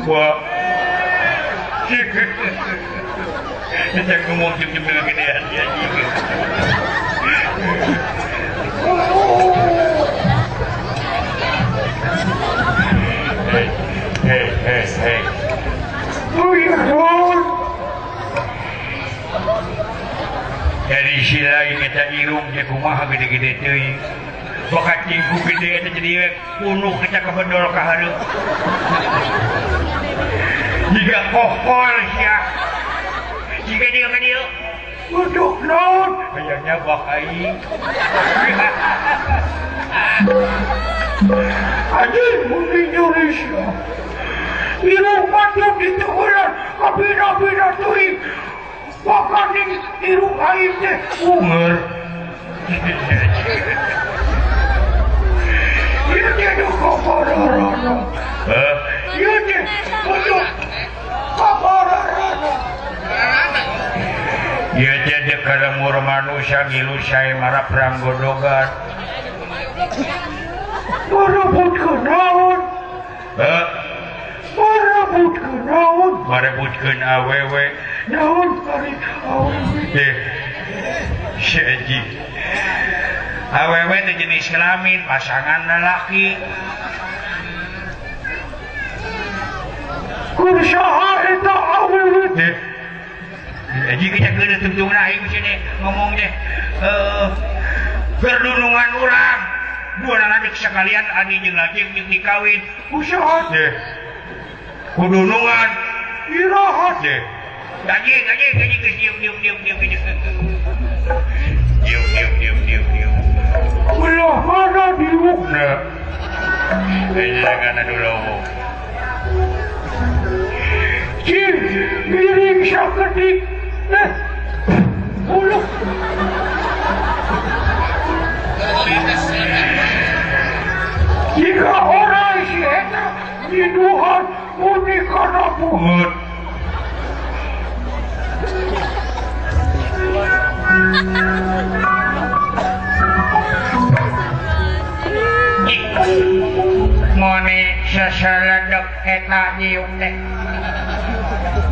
Wah. Kita ngomong jam-jam gedean ya anjing. Hei, hei, hei, hei. Jadi sila kita irung je kumaha gede-gede teuing. Bakat cingku gede eta jadi punuh kita kabedol ka hareup. Jiga kokol sia. Jiga dieu ka dieu. Uduk naon? Hayangnya bak aing. Anjing muni nyuri sia. Irung matuk ditukuran kabina-bina teuing. Bahkan irung aing teh unger. Ieu teh nu kapararana. Hah? Ieu teh nu kapararana. Ieu teh deuk kalemur manusia ngilu sae marap ranggodogan. Marebutkeun naon? Hah? Marebutkeun naon? Marebutkeun awewe. Naon bari awewe? Eh, si anjing. Awewe teh jenis kelamin pasangan lelaki. Kur saha eta awewe teh? Anjing kita geus tungtungna aing sini ngomong teh. Berdunungan urang. Dua anak sekalian ani jeung laki jeung dikawin. Ku saha teh? Kudunungan iraha teh. Anjing anjing anjing geus dieu dieu dieu dieu dieu. Dieu dieu dieu dieu dieu. Ulah mana diukna? Jangan anu lowo. Cing, miring sakedik. Eh. Uluh. Jika orang si eta diduhan muni kana pungut. Mone sasaledek eta nyiuk teh.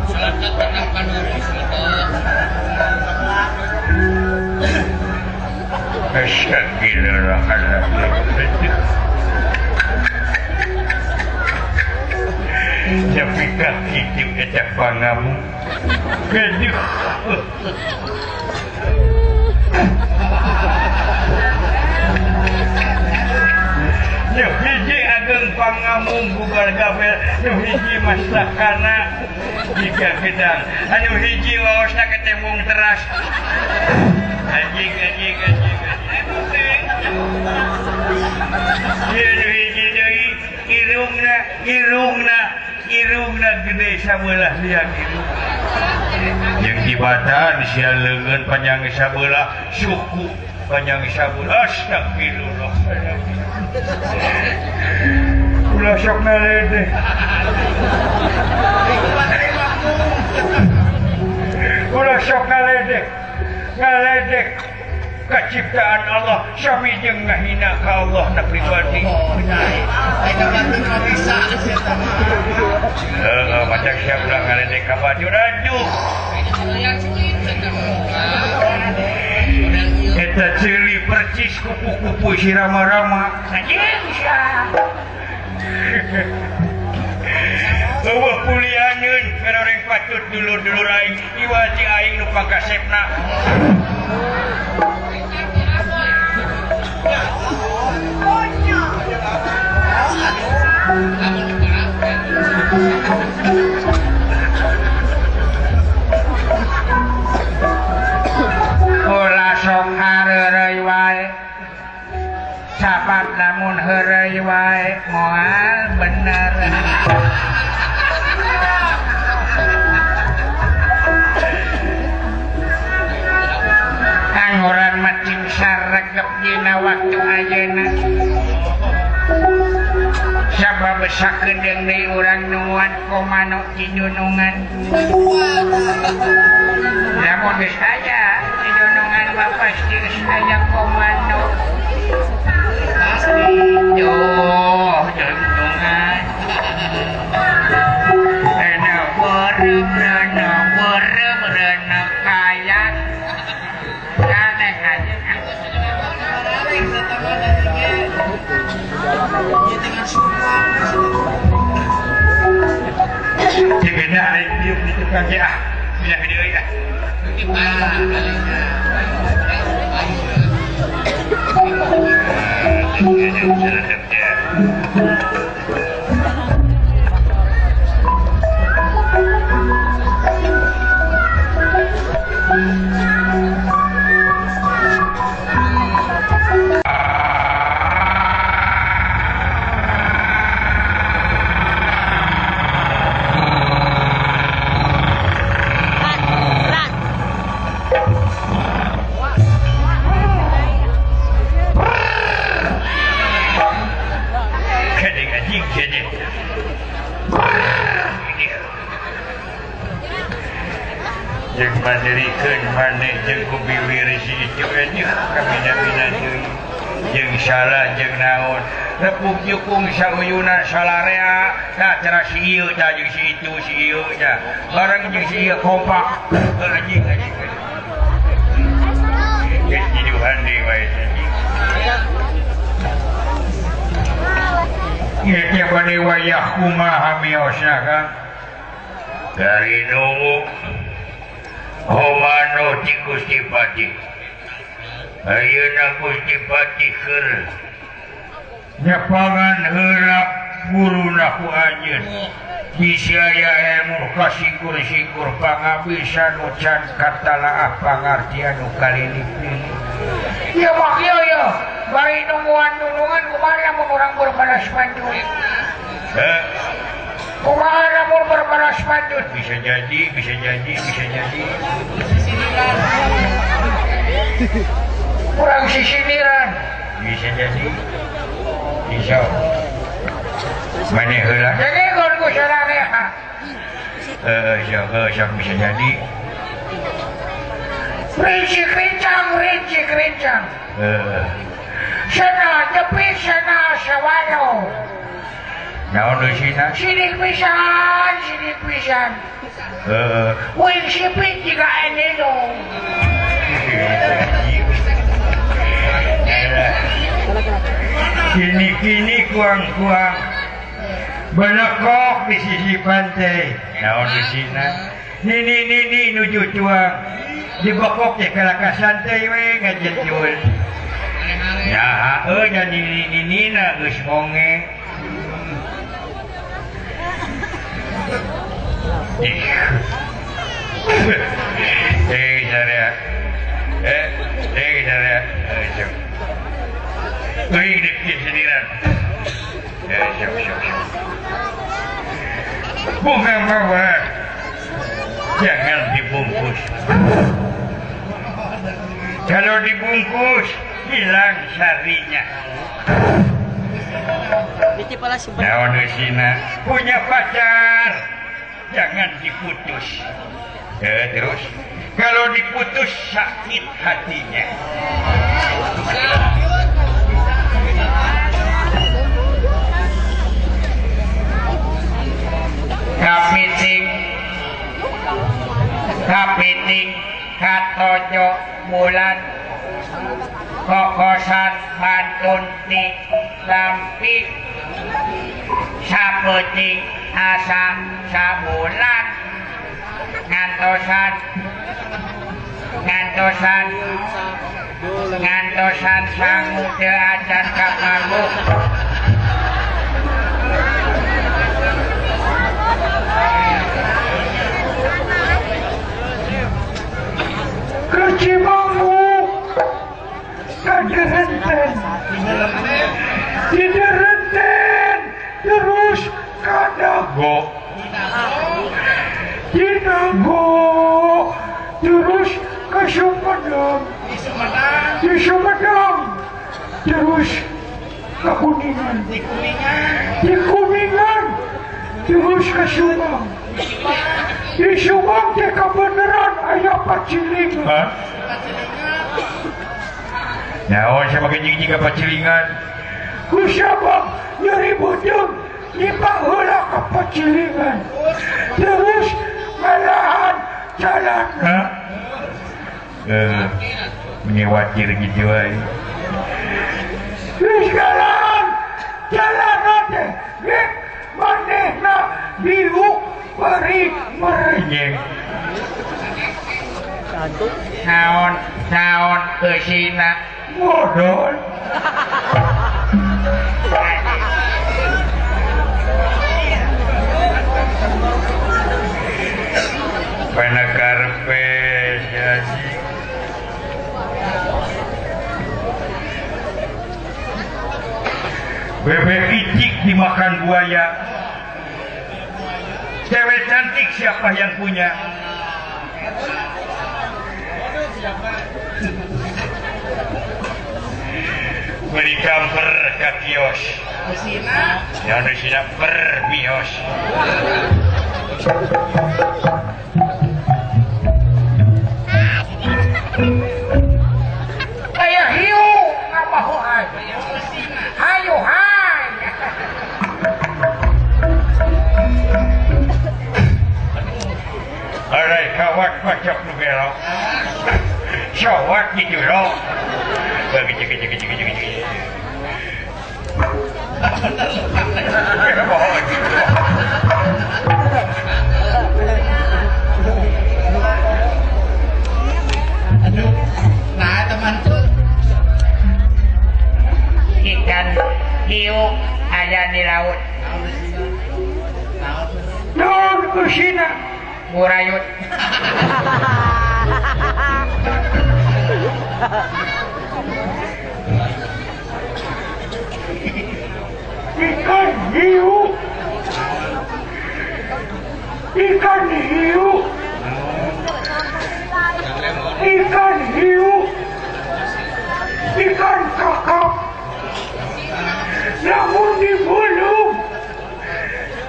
Seledet tenang panuru seledet. Astagfirullahaladzim. Tapi kaki itu eta pangamu. Aduh. Nu hiji ageng pangamung bubar gabel, nu hiji masakana jika gedang, anu hiji waosna ketembung teras. Anjing anjing anjing. Ieu nu hiji deui irungna irungna irungna gede sabelah liang irung. Jeung jibatan sia leungeun panjang sabelah suku panjang sabelah. Astagfirullahaladzim. Ulah sok ngaledeh. Ulah sok ngaledeh. Ngaledeh kaciptaan Allah sami jeung ngahina ka Allah na pribadi. Heeh, macam siap ulah ngaledeh ka batur aduh. Eta ceuli percis kupu-kupu si rama-rama. Anjing sia. Eueuh kulianeun garoreng patut dulur-dulur aing iwal ci aing nu pangkasepna. Ulah sok hareureuy wae. Sabab lamun heureuy wae moal bener. Angguran macing saregep dina waktu ayeuna. Sabab sakedeung deui urang nuan komano cidunungan. Lamun geus aya cidunungan mah pasti geus aya komando. Pasti. Duh, dunungan. Nanti ah, pindah video ya. Jeung mandirikeun maneh jeung ku biwir si itu anjing kamina-mina deui jeung salah jeung naon repuk jukung sauyuna salarea tah cara si ieu tah jeung si itu si ieu tah bareng jeung si ieu kompak anjing anjing geus jiduhan deui wae anjing ieu teh bade wayah kumaha miosna Kang dari nunggu Homano ti Gusti Patih. Ayeuna Gusti Patih keur nyepangan heula guruna ku anjeun. Bisi aya ilmu kasikur-sikur pangabisa nu can katalaah pangartian nu kalilip-lilip. Ieu mah kieu yeuh, bari nungguan nulungan kumaha lamun urang berbalas pantun. Heh. Kumaha lamun berbalas pantun? Bisa jadi, bisa jadi, bisa jadi. Kurang sisiniran. Bisa jadi. Bisa. Maneh heula. Jadi kon ku sararea. Heeh, sok bisa jadi. Rinci kencang, rinci kencang. Heeh. Sana tepi sana sawalo. Naon eusina? Sidik pisan, sidik pisan. Heeh. Wing sipit jiga enelo. Kini-kini kuang-kuang belekok di sisi pantai. Naon eusina? Nini-nini nuju tuang. Dibekok teh kalaka santai we ngajejul. Ya heuh da nini-ninina geus monge. Bunga mawar jangan dibungkus. Kalau dibungkus hilang sarinya. Naon eusina? Punya pacar jangan diputus. Terus kalau diputus sakit hatinya. Kapiting kapiting katojo bulan kokosan pantun ti lampi sapeting asa sabulan ngantosan ngantosan ngantosan sangu teu acan kapaguh. Kecimangu kaderenten diderenten terus kadago dinago terus ke Sumedang, di Sumedang terus ke Kuningan, di Kuningan terus ke Subang, di Subang teh kebenaran aya pacilingan. Nyawa siapa kencing jika pacilingan? Ku sabab nyeri beuteung dipaheula ka pacilingan. Terus malahan jalan. Menyewatir gitu wae. Terus jalan, jalan teh rek manehna diuk Bari merenyeng. Naon naon eusina modol. Pana karpe jadi bebek icik dimakan buaya. Cewek cantik siapa yang punya? Beri kamper ke kios. Yang di sini per bios. Kayak hiu ngabahoan. Hayu hai. Aray kawat pacok nu belok. Sawat di jero. Gitu gitu gitu gitu gitu. Aduh, nah teman tuh ikan hiu ada di laut. Naon kusina burayut. Ikan hiu, ikan hiu, ikan hiu, ikan kakap, namun dibulung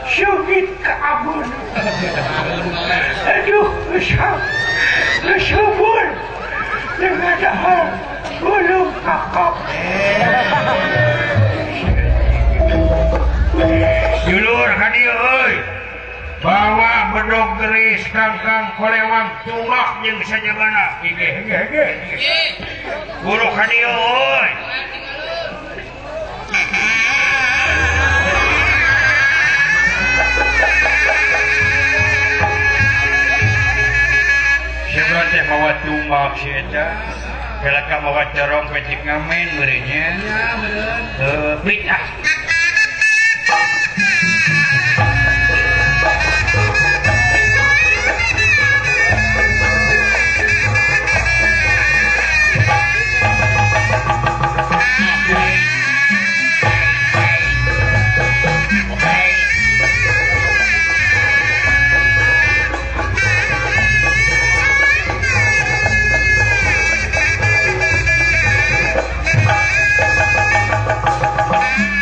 sugit keabun. Aduh, usap, usubur dengan dahar bulung kakap. Julur ka dieu euy. Bawa bedog geris kangkang kolewang tumak jeung sajabana. Hege hege hege. Buru ka dieu euy. Siapa teh mawa tumak si eta? Kalaka mawa corong pecik ngamen meureunnya. Ya, meureun. Heuh, pit ah.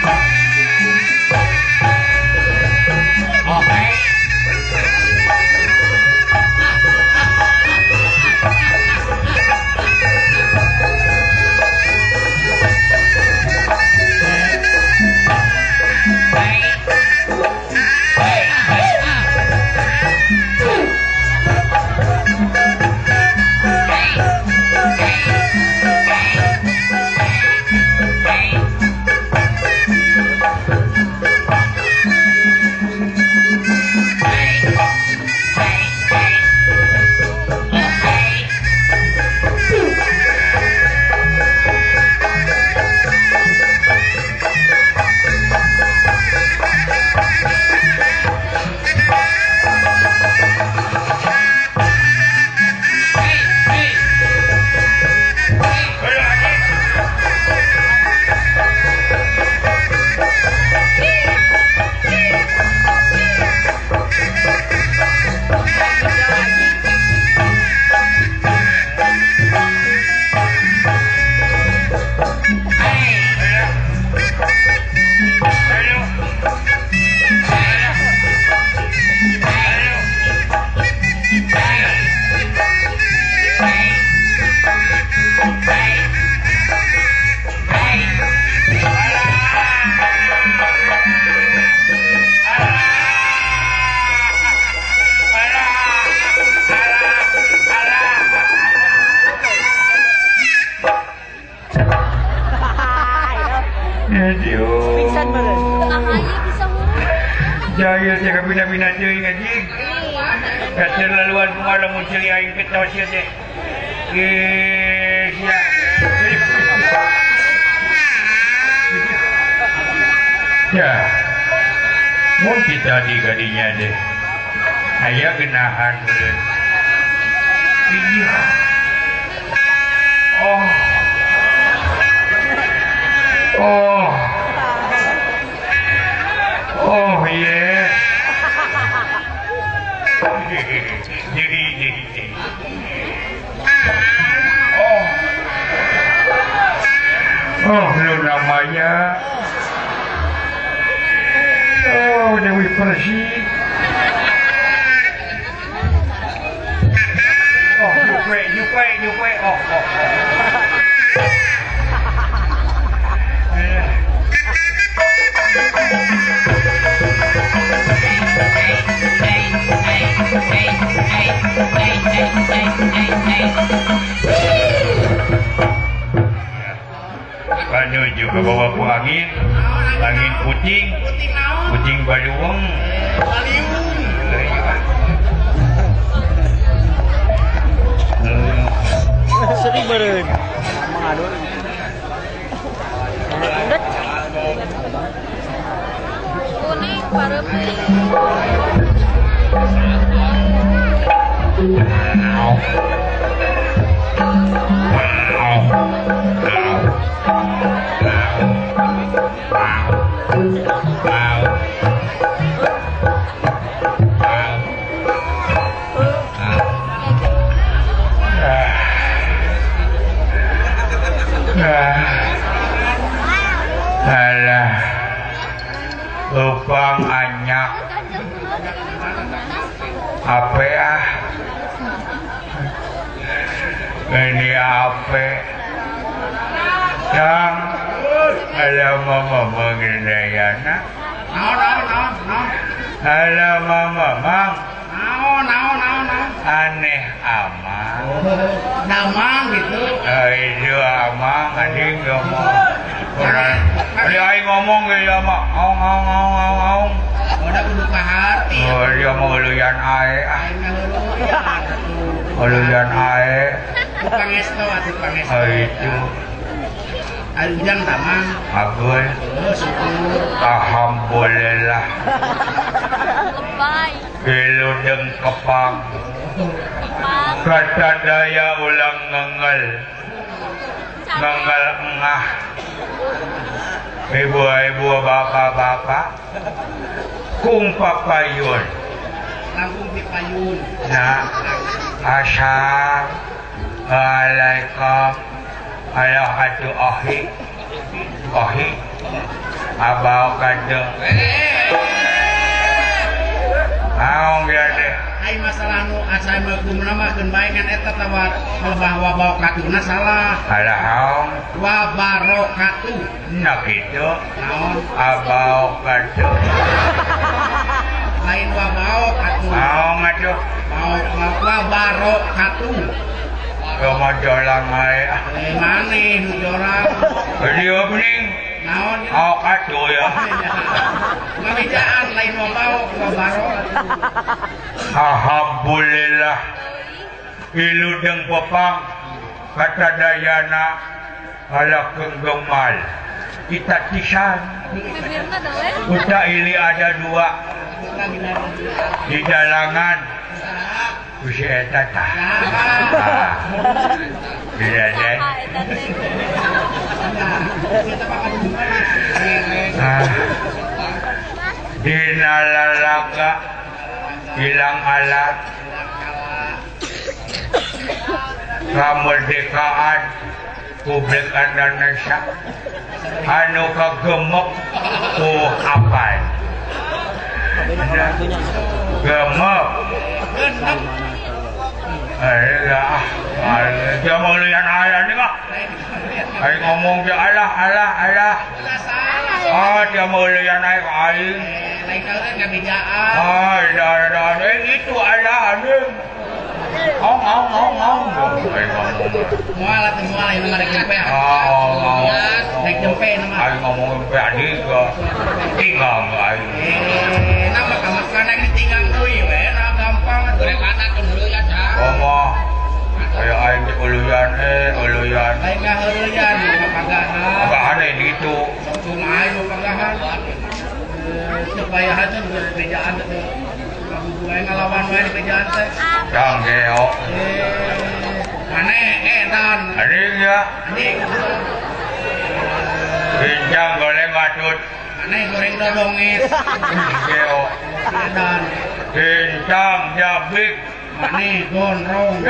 Bye. Jaya teh kabina-bina teuing anjing. Katerlaluan kumaha lamun ceuli aing ketos ieu teh. Ih, sia. Ya. Mun kita di gadinya deh. Aya genahan meureun. Iya. Oh. Oh. Oh yeah. Oh. Oh, lu namanya. Oh, Dewi Persik. Oh, nyupe, nyupe, nyupe. Oh, oh, oh. Menuju ke bawah ku angin, angin kucing, kucing baliung, Sering beren, mengadun. Kuning pareup. Alah, lubang anyak apa ah? Ini apa? Kang, ada mama mengenaiana. Ada mama mang. Aneh amang. Namang gitu. Itu amang, anjing ngomong. Dia aing ngomong gitu mah. Aung aung aung aung aung. Udah kudu ka hati. Oh, dia mau uluyan ae. Uluyan ae. Pangesto atuh pangesto. Oh, itu. Ujang tamang. Abul. Oh, syukur. Alhamdulillah. Lebay. Iludeng kepang. Kata daya ulang ngengel. Ngengel engah. Ibu-ibu, bapak-bapak, kung papayun. Langkung pipayun. Nah, assalamualaikum. Alah atuh ahi. Ahi. Abau kadeng. Aung ya deh. Ai masalah nu assalamualaikum mah keun bae kan eta tawar bahwa barokatuna salah. Alah aung wa barokatuh. Nah kitu. Naon? Abau kadeng. Lain wa barokatuh. Aung atuh. Wa barokatuh. Kumaha jolang ae. Eh maneh nu jorang. Ieu bening. Naon? Oh atuh ya. Ngabejaan lain wa baok wa barok. Alhamdulillah. Iludeng popang kata dayana ala kenggemal. Kita tisan. Uta ili ada dua. Di dalangan. Usi eta tah. Iya deh. Dina lalaga hilang alat kemerdekaan Republik Indonesia anu kagemok ku apal gemok. Alah, dia mau lihat ayah ni mah. Aing ngomong dia alah, alah, alah. Ah, dia mau lihat ayah aing. Lain kali ngabejaan. Ah, dah, dah, itu alah anjing. Ong, ong, ong, ong. Aing ngomong. Moal atuh moal aing mah rek jempe. Oh, rek jempe nama. Aing ngomong jempe anjing. Tinggal aing. Eh, nama Komo aya aing di uluyan uluyan. Lain ngaheureuyan pagahan. Pagahan gitu. Cuma aing pagahan. Teu payah aja bejaan teh. Lagu aing ngalawan wae di bejaan teh. Kang geo. Mane edan. Anjing ya. Anjing. Bincang goreng badut. Mane goreng dodongis. Geo. Edan. Bincang jabik. Mane gondrong.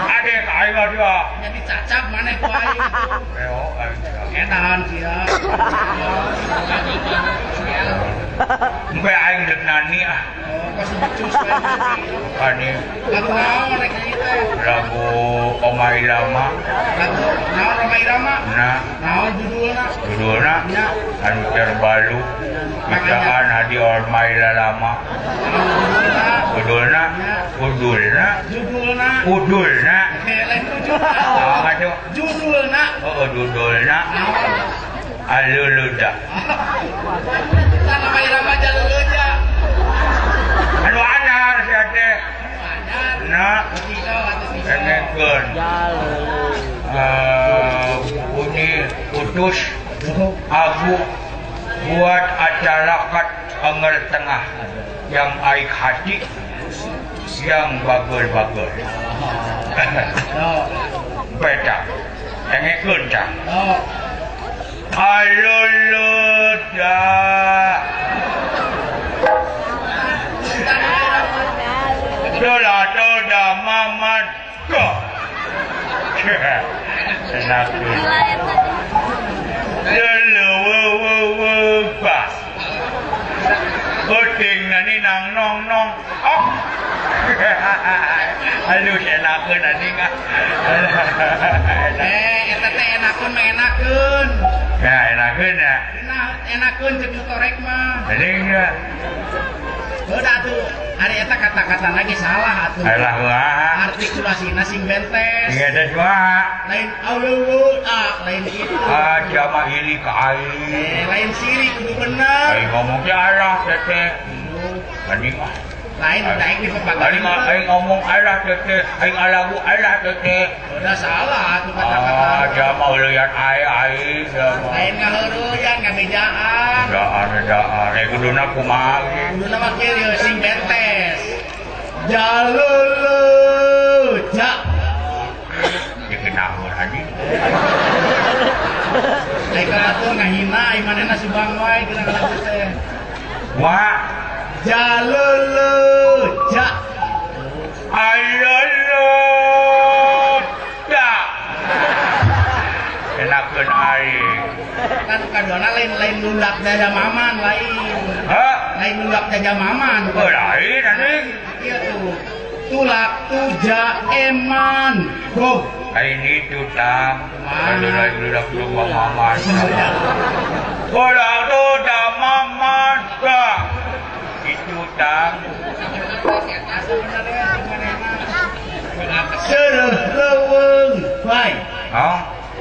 Adek aing mah dia. Jadi cacap mane ku aing. Geo aing. Edan sia. Empe aing deuk nani ah. Oh, kos becus wae. Ani. Lagu naon rek nyanyi teh? Lagu Oma Irama. Lagu naon Oma Irama? Nah, naon judulna? Judulna nya anu terbalu. Ciptaan Hadi Oma Irama. Judulna, judulna, judulna, judulna. Lain judulna. Aduh. Judulna. Oh, judulna. Aluluda. Tanah Irama jaluluja. Anu anyar sia teh. Nah, engekeun. Uni utus agu buat acarakat anger tengah yang aik hati yang bagel-bagel. Beda. Engekeun cah. Aluluda. Dola doda maman go. Enak. Lulu wu wu wu ba. Uting nani nang nong nong. Oh. Aduh enakeun anjing ah. Eta teh enakeun mah enakeun. Ya enakeun ya. Enakeun jeung torek mah. Anjing ya. Udah tuh, hari eta kata-kata lagi salah atuh. Salah wah. Artikulasina sing bentes. Sing bentes wah. Lain auleuweut ah, lain kitu. Ah, sia mah iri ka aing. Lain sirik kudu bener. Aing ngomong ge alah teteh. Anjing ah. Lain daek di pepagan. Aing aing ngomong alah teteh, aing alagu alah teteh. Udah salah atuh kata-kata. Ah, sia mah uleuyan aing aing sia mah. Lain ngaheureuyaan ngabejaan. Daan daan, kuduna kumaha ge? Kuduna mah kieu yeuh sing bentes. Jaluluja. Dikenaheun anjing. Lain ka batur ngahina ai manehna subang wae geuna ngalagu teh. Wah. Jaluluja. Aluluja. Enakeun aing. Kan kaduana lain-lain lulak jaja maman lain. Hah? Lain lulak jaja maman. Oh, lain anjing. Ieu tuh. Tulak tuja eman. Go. Lain itu tang. Lain lulak tuja maman. Tulak tuja maman. Itu tang. Sereuh leuweung bae. Hah?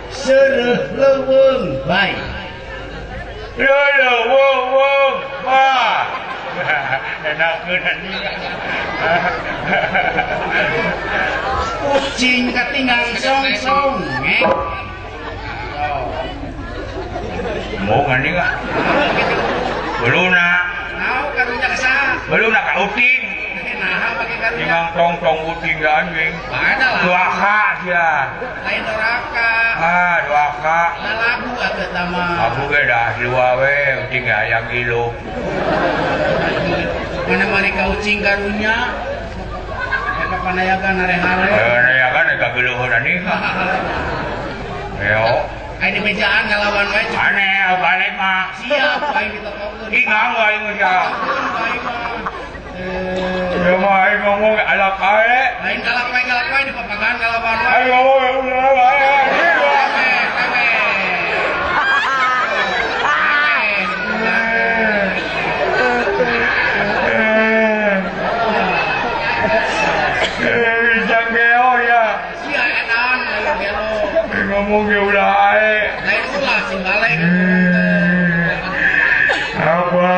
Sereuh leuweung bae. Leuweung bae. Enakeun anjing. Kucing katinggang song-song. Mau anjing ah. Beluna. Naon karunya ka saha? Beluna ka uting. Naha pake karunya? Tinggang tong-tong uting ga anjing. Ada lah. Duaka sia. Lain doraka. Ah, duaka. Lah lagu atuh eta mah. Lagu ge dah dua we uting ge hayang hirup. Mana mari ka ucing karunya? Eta panayagan hare-hare. Panayagan eta geuleuheun anjing. Yo. Aing di bejaan ngalawan wae. Aneh balik mah. Siap aing ditotokeun. Ingang wae mah sia. Aing mah. Ya mah aing ngomong alak ae. Lain galak wae di papagan ngalawan wae. Aing ngomong alak ae. Jangan geo ya. Sia edan lain gelo. Ngomong ge ulah ae. Lain ulah sing balik. Apa?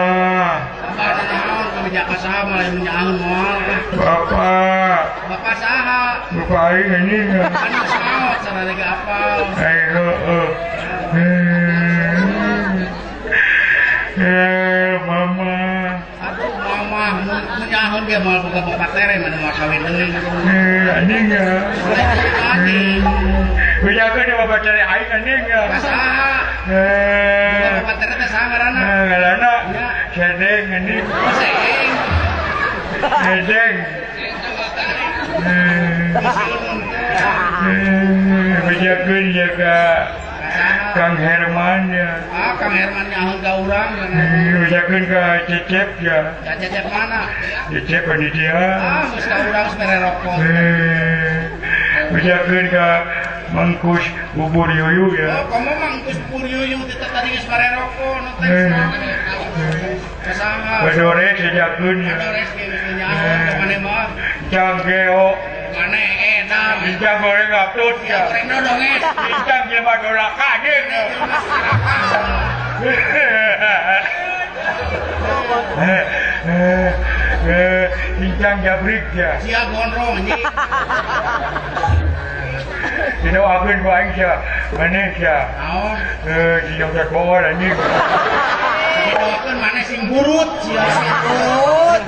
Sabar naon. beja ka saha malah nyaahun moal. Bapak. Bapak saha? Bapak aing anjing. Kan geus maot sareng apal. Aing mama. Aduh mama, mun nyaahun ge moal boga bapak tere mana moal kawin deui. Anjing. Anjing. Bejakeun dia bapak tere aing anjing. Ka saha? Bapak tere teh saha ngaranna? Ngaranna Sedeng anjing. Oh, Sedeng. Sedeng. Bejakeun ya ka Kang Herman ya. Ah, Kang Herman nyaho ka urang. Bejakeun ka Cecep ya. Ka Cecep mana? Cecep panitia. Ah, geus ka urang geus mere rokok. Bejakeun ka Mangkus bubur yuyu ya. Oh, kamu mangkus bubur yuyu teh tadi geus mere rokok nu teh. Kasaha? Badore sejakeun ya. Badore ge geus nyaho ka maneh mah. Jang geo. Maneh edan. Ijang goreng atut ya. Goreng dodonges. Ijang jelema doraka anjing. Ijang jabrik ya. Sia gondrong anjing. Dinoakeun ku aing sia. Maneh sia. Naon? Si jong sakoor anjing. Didoakeun maneh sing burut sia sing burut.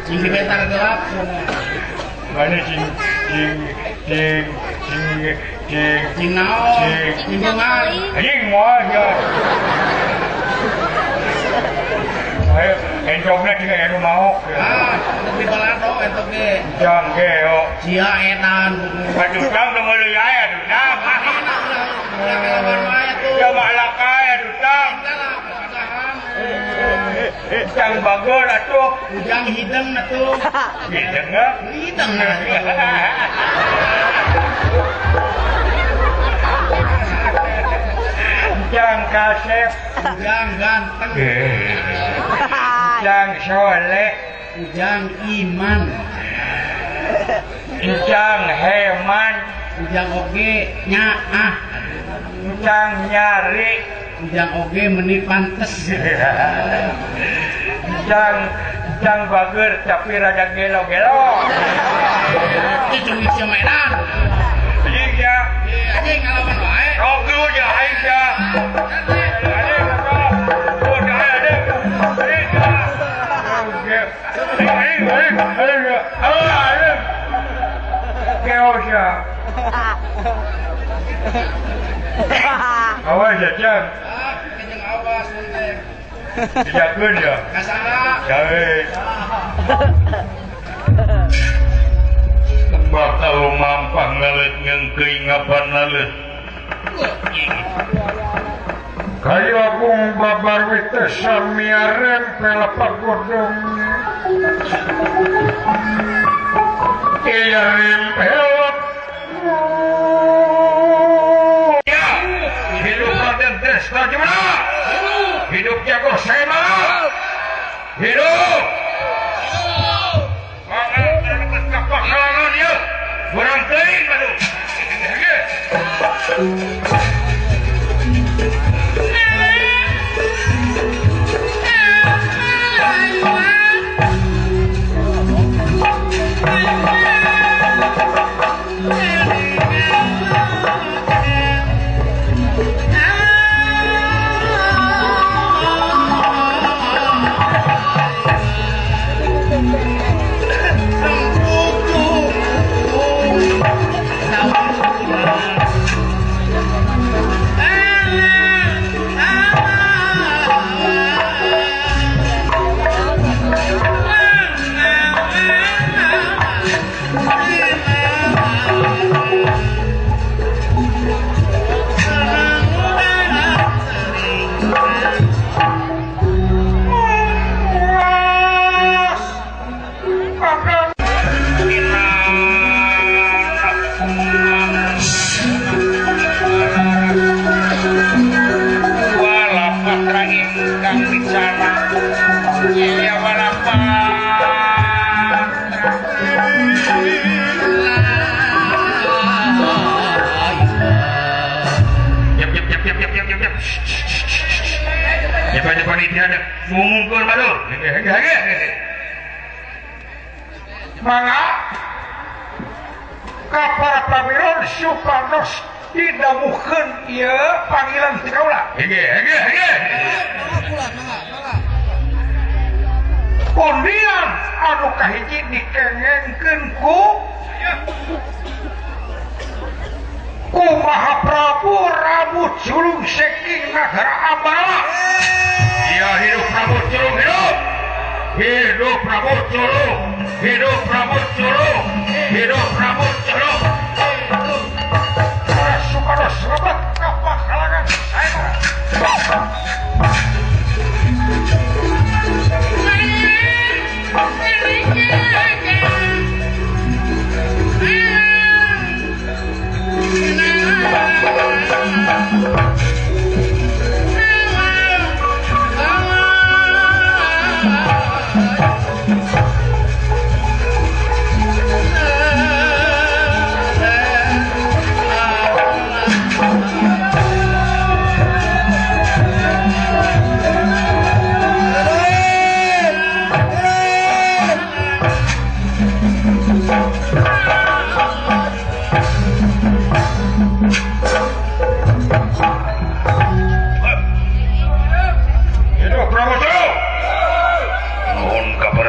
Sing dibentar gelap. Maneh sing sing sing sing sing sing naon? Sing beungar. Anjing moal sia. Ayo, entokna tinggal anu maok. Ah, lebih balado entok ge. Jang geo. Sia edan. Aduh, tang meuleuy aya aduh tang. Ulah kalawan wae atuh. Ya malaka aduh tang. Jang bageur atuh. Ujang hideng atuh. Hideng ah? Hideng. Ujang kasep. Ujang ganteng. Ujang soleh. Ujang iman. Ujang heman. Ujang oge nyaah. Ujang nyari. Ujang oge meni pantes. Ujang ujang bager tapi rada gelo-gelo. Cicung sia medan. Anjing sia. Anjing ngalaman wae. Rogu ya aing sia. Anjing oh dah anjing. Anjing. Anjing anjing anjing. Geo sia. Awas ya, Jang. Ah, kenyang awas mun teh. Dijakeun ya. Ka saha? Gawe. Bakal mampang ngaleut ngeungkeuy ngapan laleut. Kayu agung babar witesa miarem pelepak godong. Iya rempelot. Ya, hidup Raden Tresna Jemana. Hidup Jago Sema. Hidup. Maka terlepas kapakalangan ya. Kurang teuing aduh. Ah! Siapa panitia ada ngumumkeun batur. Mangga ka para pamiron supados didamukeun ieu panggilan ti kaula. Kondian anu kahiji dikengengkeun ku Maha Prabu Rambut Julung saking nagara Ambarawa. Iya, hidup Prabu Julung, hidup. Hidup Prabu Julung, hidup Prabu Julung, hidup Prabu Julung. Supados selamat ka pakalangan saya.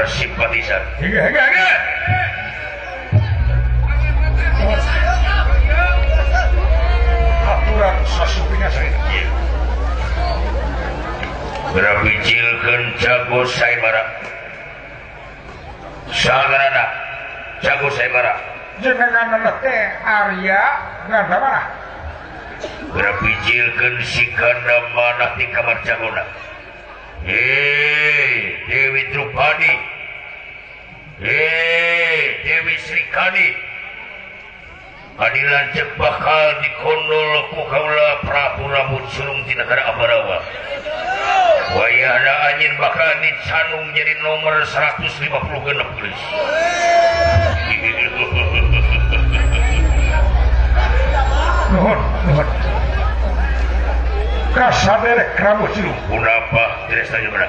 Simpatisan. Aturan sasupina saya. Berabijilkeun jago saibara. Sagarana jago saibara. Jenengan teh Arya Gandamana. Berabijilkeun si Gandamana di kamar jagona. Hei Dewi Drupadi, hei Dewi Srikandi, adilan cek bakal dikondol ku kaula Prabu Rambut Sulung di negara Ambarawa. Wayahna anjeun bakal dicanung jadi nomor 156 geus. Nuhun, nuhun. Kasaderek Rambut Sulung. Punapa diresta jebra?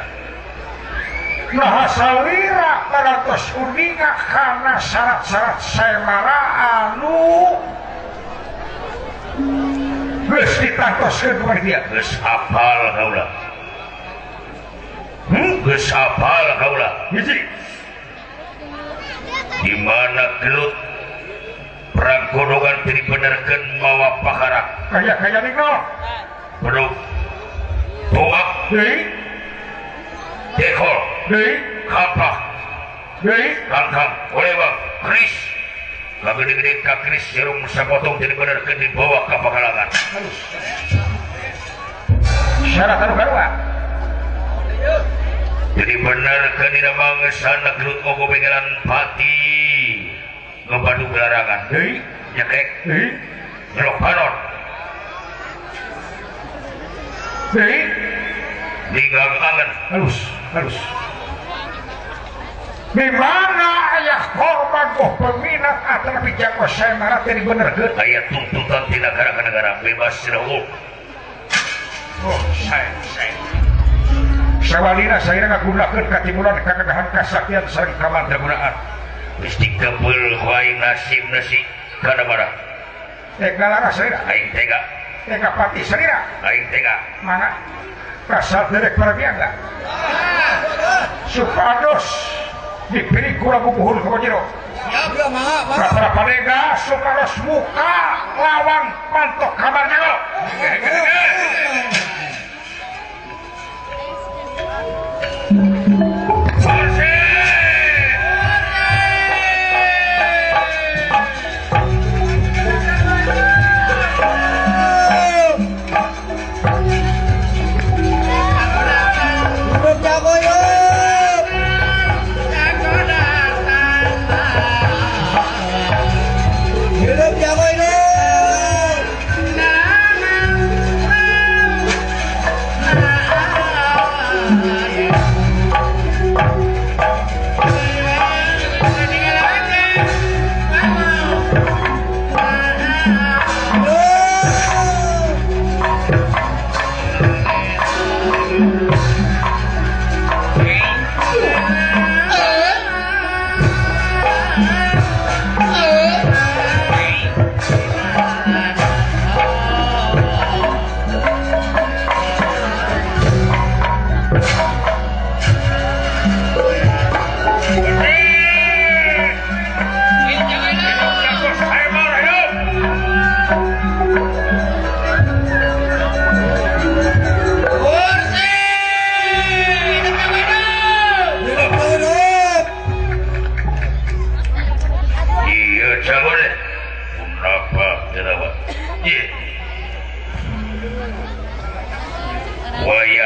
Nah salira parantos uninga kana syarat-syarat saemara anu geus ditantoskeun ku dia. Geus hafal kaula. Geus hafal kaula. Hiji. Di mana gelut perang godongan teu dibenerkeun mawa pakara. Kaya-kaya ninggal. Bedug. Tomak deui. Dekol deui, kapak deui, kangkang, olewang, keris. Kagede-gede ka keris jarum sapotong jadi benerkeun dibawa ka pakalangan. Syarat anu kadua. Jadi benerkeun dina mangesana gelut ogo begelan pati ngebadug larangan. Deui, nyekek, deui, nyelok panon. Deui, ninggang angen. Halus, halus. Di mana ayah korban goh peminat atau jago saemara teh dibenerkeun? Aya tuntutan ti negara ka negara bebas cenah. Oh, sae, sae. Sawalina saena ngagunakeun katimulan kakegahan kasaktian sareng kamandragunaan. Geus dikebeul ku aing nasib nasi kana bara. Tega lara saena. Aing tega. Tega pati salira. Aing tega. Mana? Kasar derek para biangga. Supados dipilih kura bubuhun ke jero. Para panega supados muka lawang pantok kabarnya lo. Hidup jago hidup.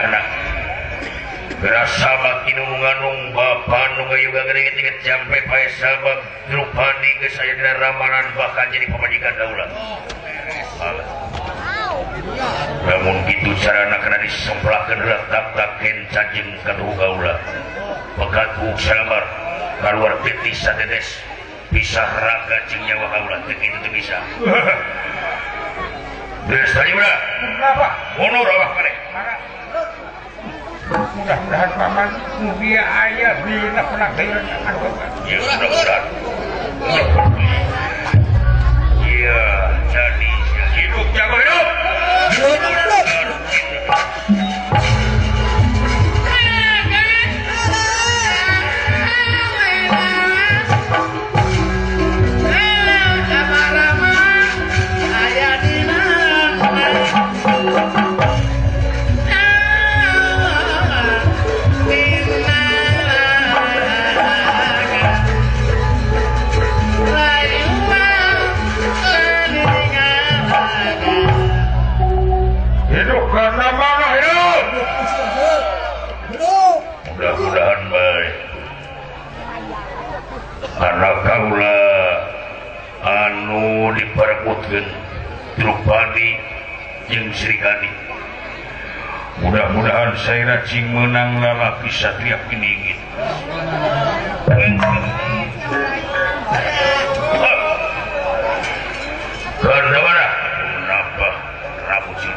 Ayahna geura sabab tinunganung bapa nu gayuga gede-gede sampai pae sabab Drupadi geus aya dina ramalan bakal jadi pamajikan kaula. Lamun kitu carana kana disemplakeun heula tak kenca jeung katuhu kaula. Pegat buuk salambar kaluar piti satetes bisa raga jeung nyawa kaula teu kitu teu bisa. Geus tadi ulah. Kenapa? Mundur awak maneh. Mudah-mudahan paman mugia aya dina penagaian anu. Ya mudah-mudahan. Iya, jadi hidup jago hidup. Hidup. Mudah-mudahan baik. Karena kaula anu diperebutkeun Drupadi jeung Srikandi. Mudah-mudahan saira cing meunang lalaki satria piningit. Karena mana? Kenapa rambut sih?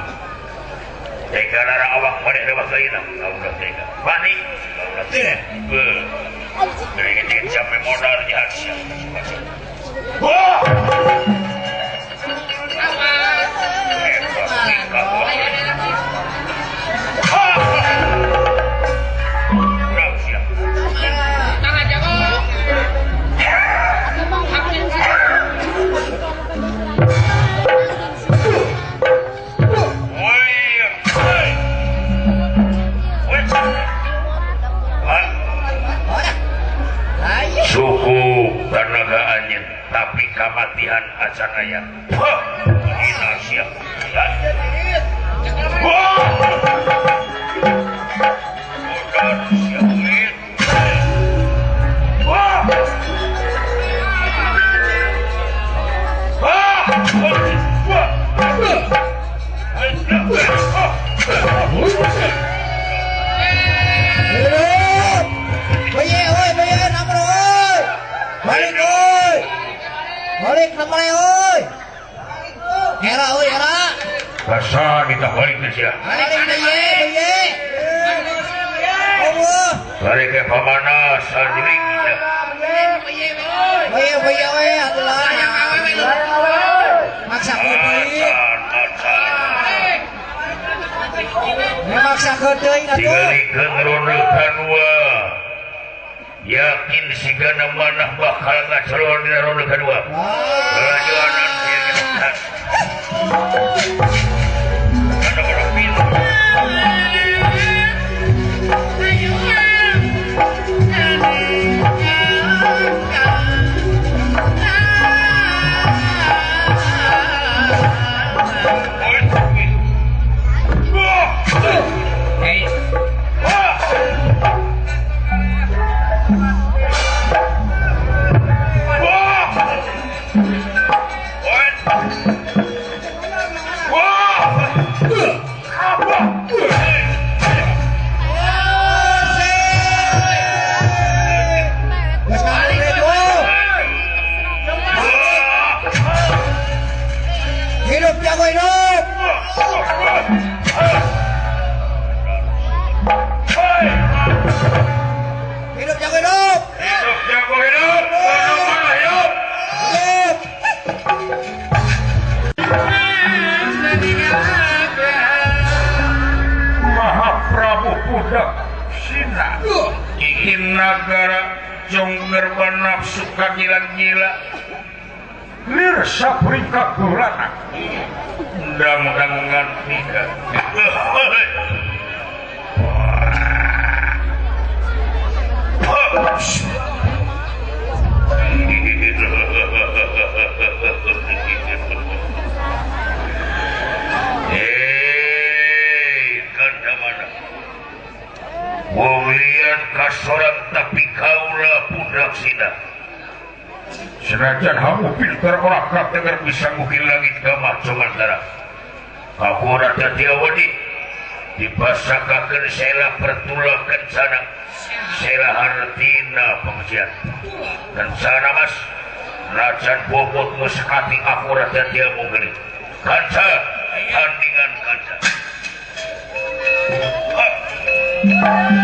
Teka lara awak maneh lewat lainna. Kaula teka. Bani kaula teh. Beuh. Geuning sampai modal jahat sia. Wah! Suku tanaga anjeun tapi kamatian acan aya. Wah, hina sia. Wah. Modar sia duit. Wah. Wah. Wah. Balik oi. Balik namanya oi. Era oi era. Rasa kita balik ke sia. Balik ye ye. Allah. Balik ke pamana sanjring kita. Ye ye oi atulah. Maksa teuing. Maksa teuing atuh. Tingalikeun ronde kadua. Yakin sigana manah bakal ngacelon dina ronde kedua. Lalajoanan ieu nyetan. Kada pintu. Hidup jago hidup. Hidup jago hidup. Hidup jago hidup. Hidup. Hidup. Mahaprabu Budak Sina ingin nagara jongger nafsu kagila-gila lir saprika gulana undang-undangan tiga. Hei, kanda mana? Ulian kasorang tapi kaula pudraksina. Senajan hamu pintar ora katenger bisa ngukir langit ka Macomantara. Aku rada tiawadi dipasakakeun sela pertula kencana. Sela hartina pangsian. Kencana mas najan bobot muskati aku rada tia mugeli. Kanca tandingan kanca. Nang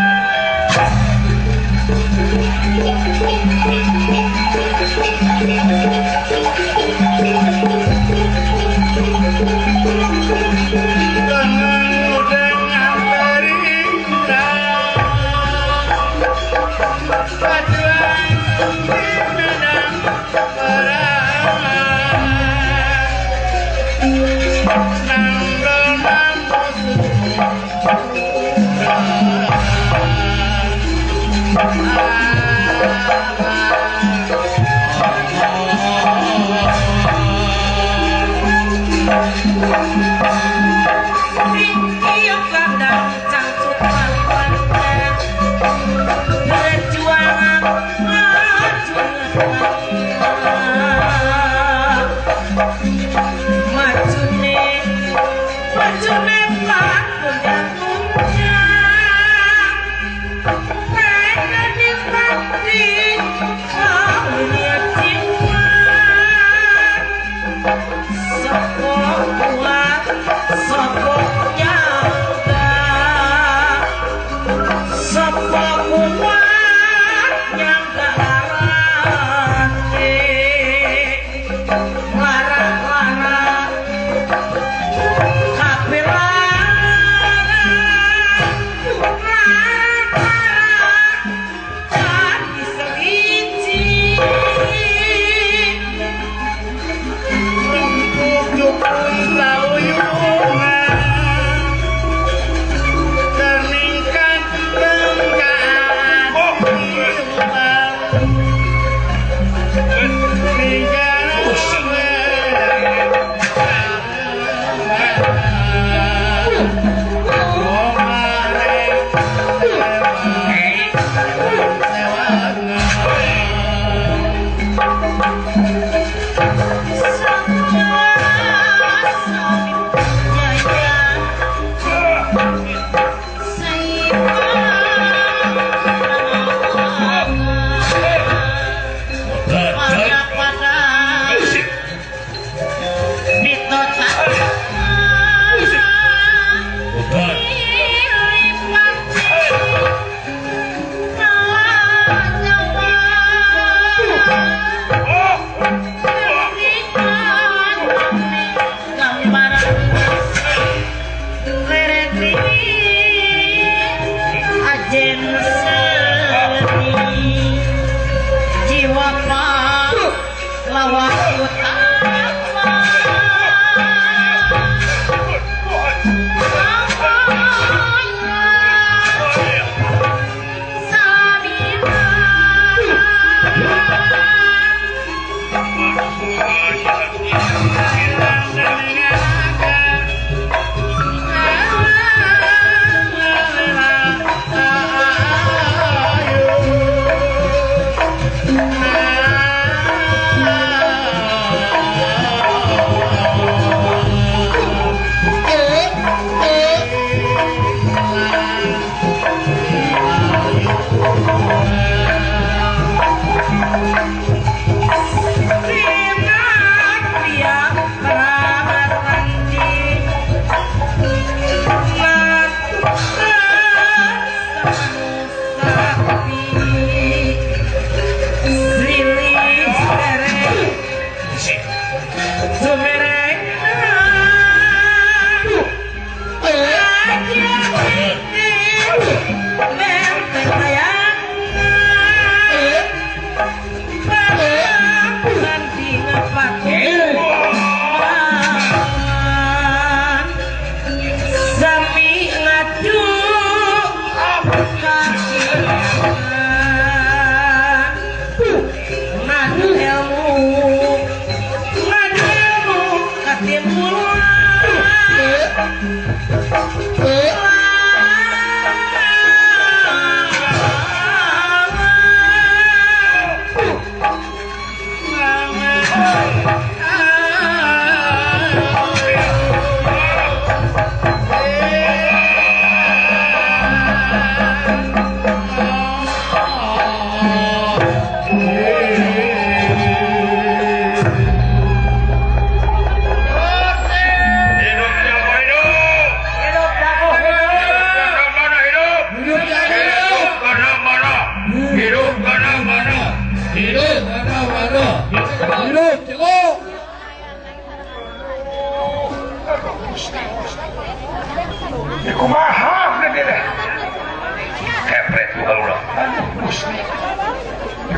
Gusti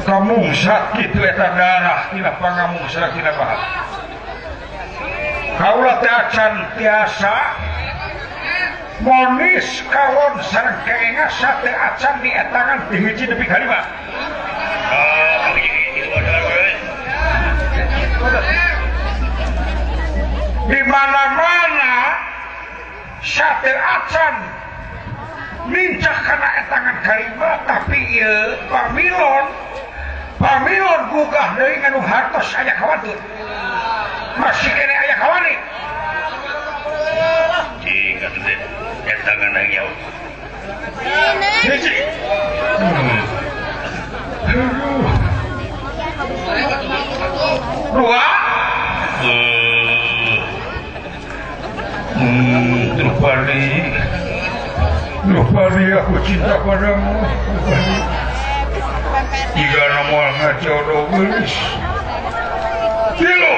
kamungsat kitu eta darah tina pangamungsat tina bahan kaula teh acan tiasa monis kawon sareng keengasa teh acan dietangan ti hiji nepi ka lima. Di mana-mana sate acan nincak kana etangan kalima tapi ieu pamilon gugah deui nganu hartos aya kawatun masih kene aya kawani cing atuh teh etangan jauh hiji dua Drupadi, aku cinta padamu. Tiga nomor ngajodoh gelis. Tilu.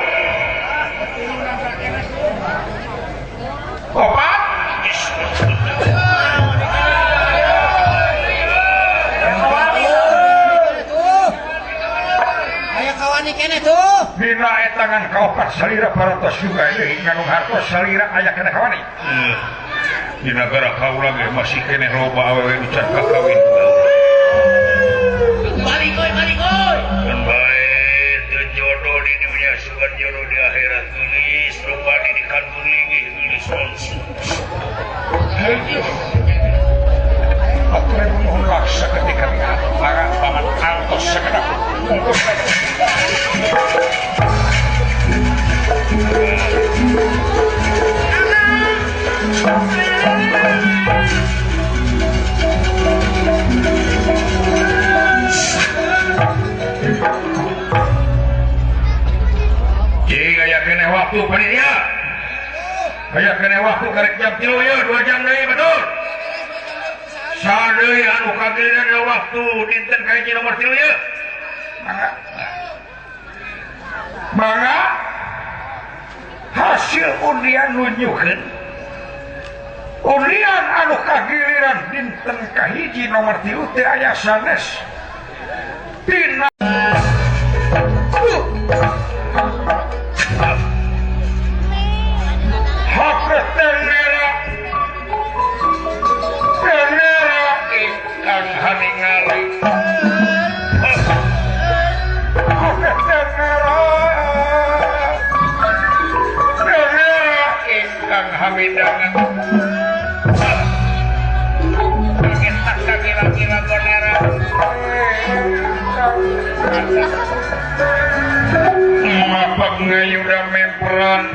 Opat. Aya kawani keneh tuh. Dina etangan kaopat salira parantos juga ieu nganu hartos salira aya keneh kawani. Di negara kaula ge masih keneh loba awewe nu can kakawin. Balik oi, balik oi. Kan bae teu jodoh di dunia sugan jodoh di akhirat geulis, loba di kantung linggih geulis. Atur nuhun laksa ketika para paman antos sakedap bungkus. Jing aya keneh waktu panitia. Aya keneh waktu karek jam 3 ieu 2 jam deui betul. Sadeui anu kagiliran waktu dinten kahiji nomor 3 ieu. Mangga. Mangga hasil undian nunjukkeun undian anu kagiliran dinten kahiji nomor 3 teh aya sanes tina tenera ingkang haningali tenera ingkang hamidangan kagetak kagira-gira gonera mapak ngayuda mempran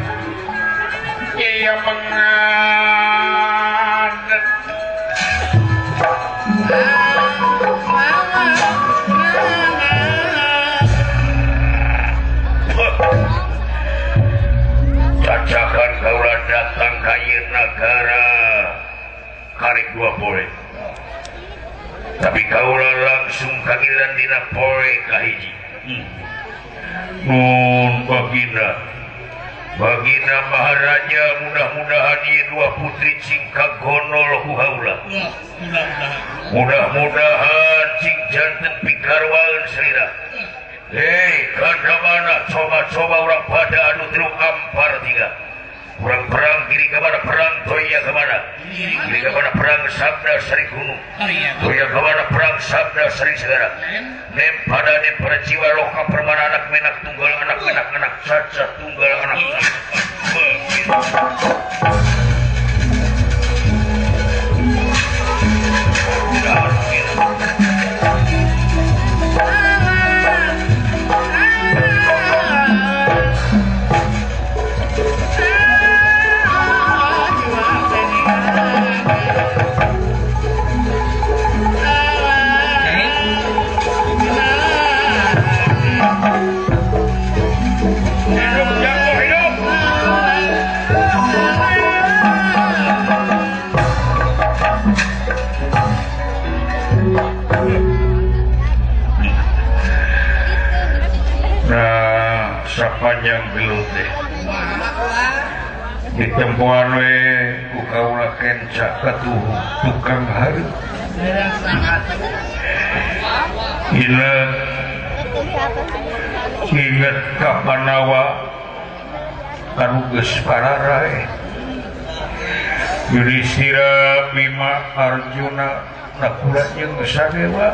iya mengadet. Cacakan kaula datang ka ieu nagara karek dua poe. Tapi kaula langsung kagilan dina poe kahiji. Nun baginda Baginda Maharaja mudah-mudahan ieu dua putri cing kagonol ku haula. Mudah-mudahan cing janten pikarwaeun salira. Hei, kada mana coba-coba urang pada anu tilu ampar tiga. Urang perang kiri ka mana perang toya ka mana. Kiri ka mana perang sabda Sari Gunung. Toya ka mana perang sabda Sari Segara. Nem pada nem pada jiwa loka permana anak menak tunggal anak menak anak caca tunggal anak. Panjang gelut deh di tempoan we ku kaula kenca katuhu tukang hareup. Ingat ingat ka Panawa anu geus pararae. Yudhistira, Bima, Arjuna, Nakula jeung Sadewa.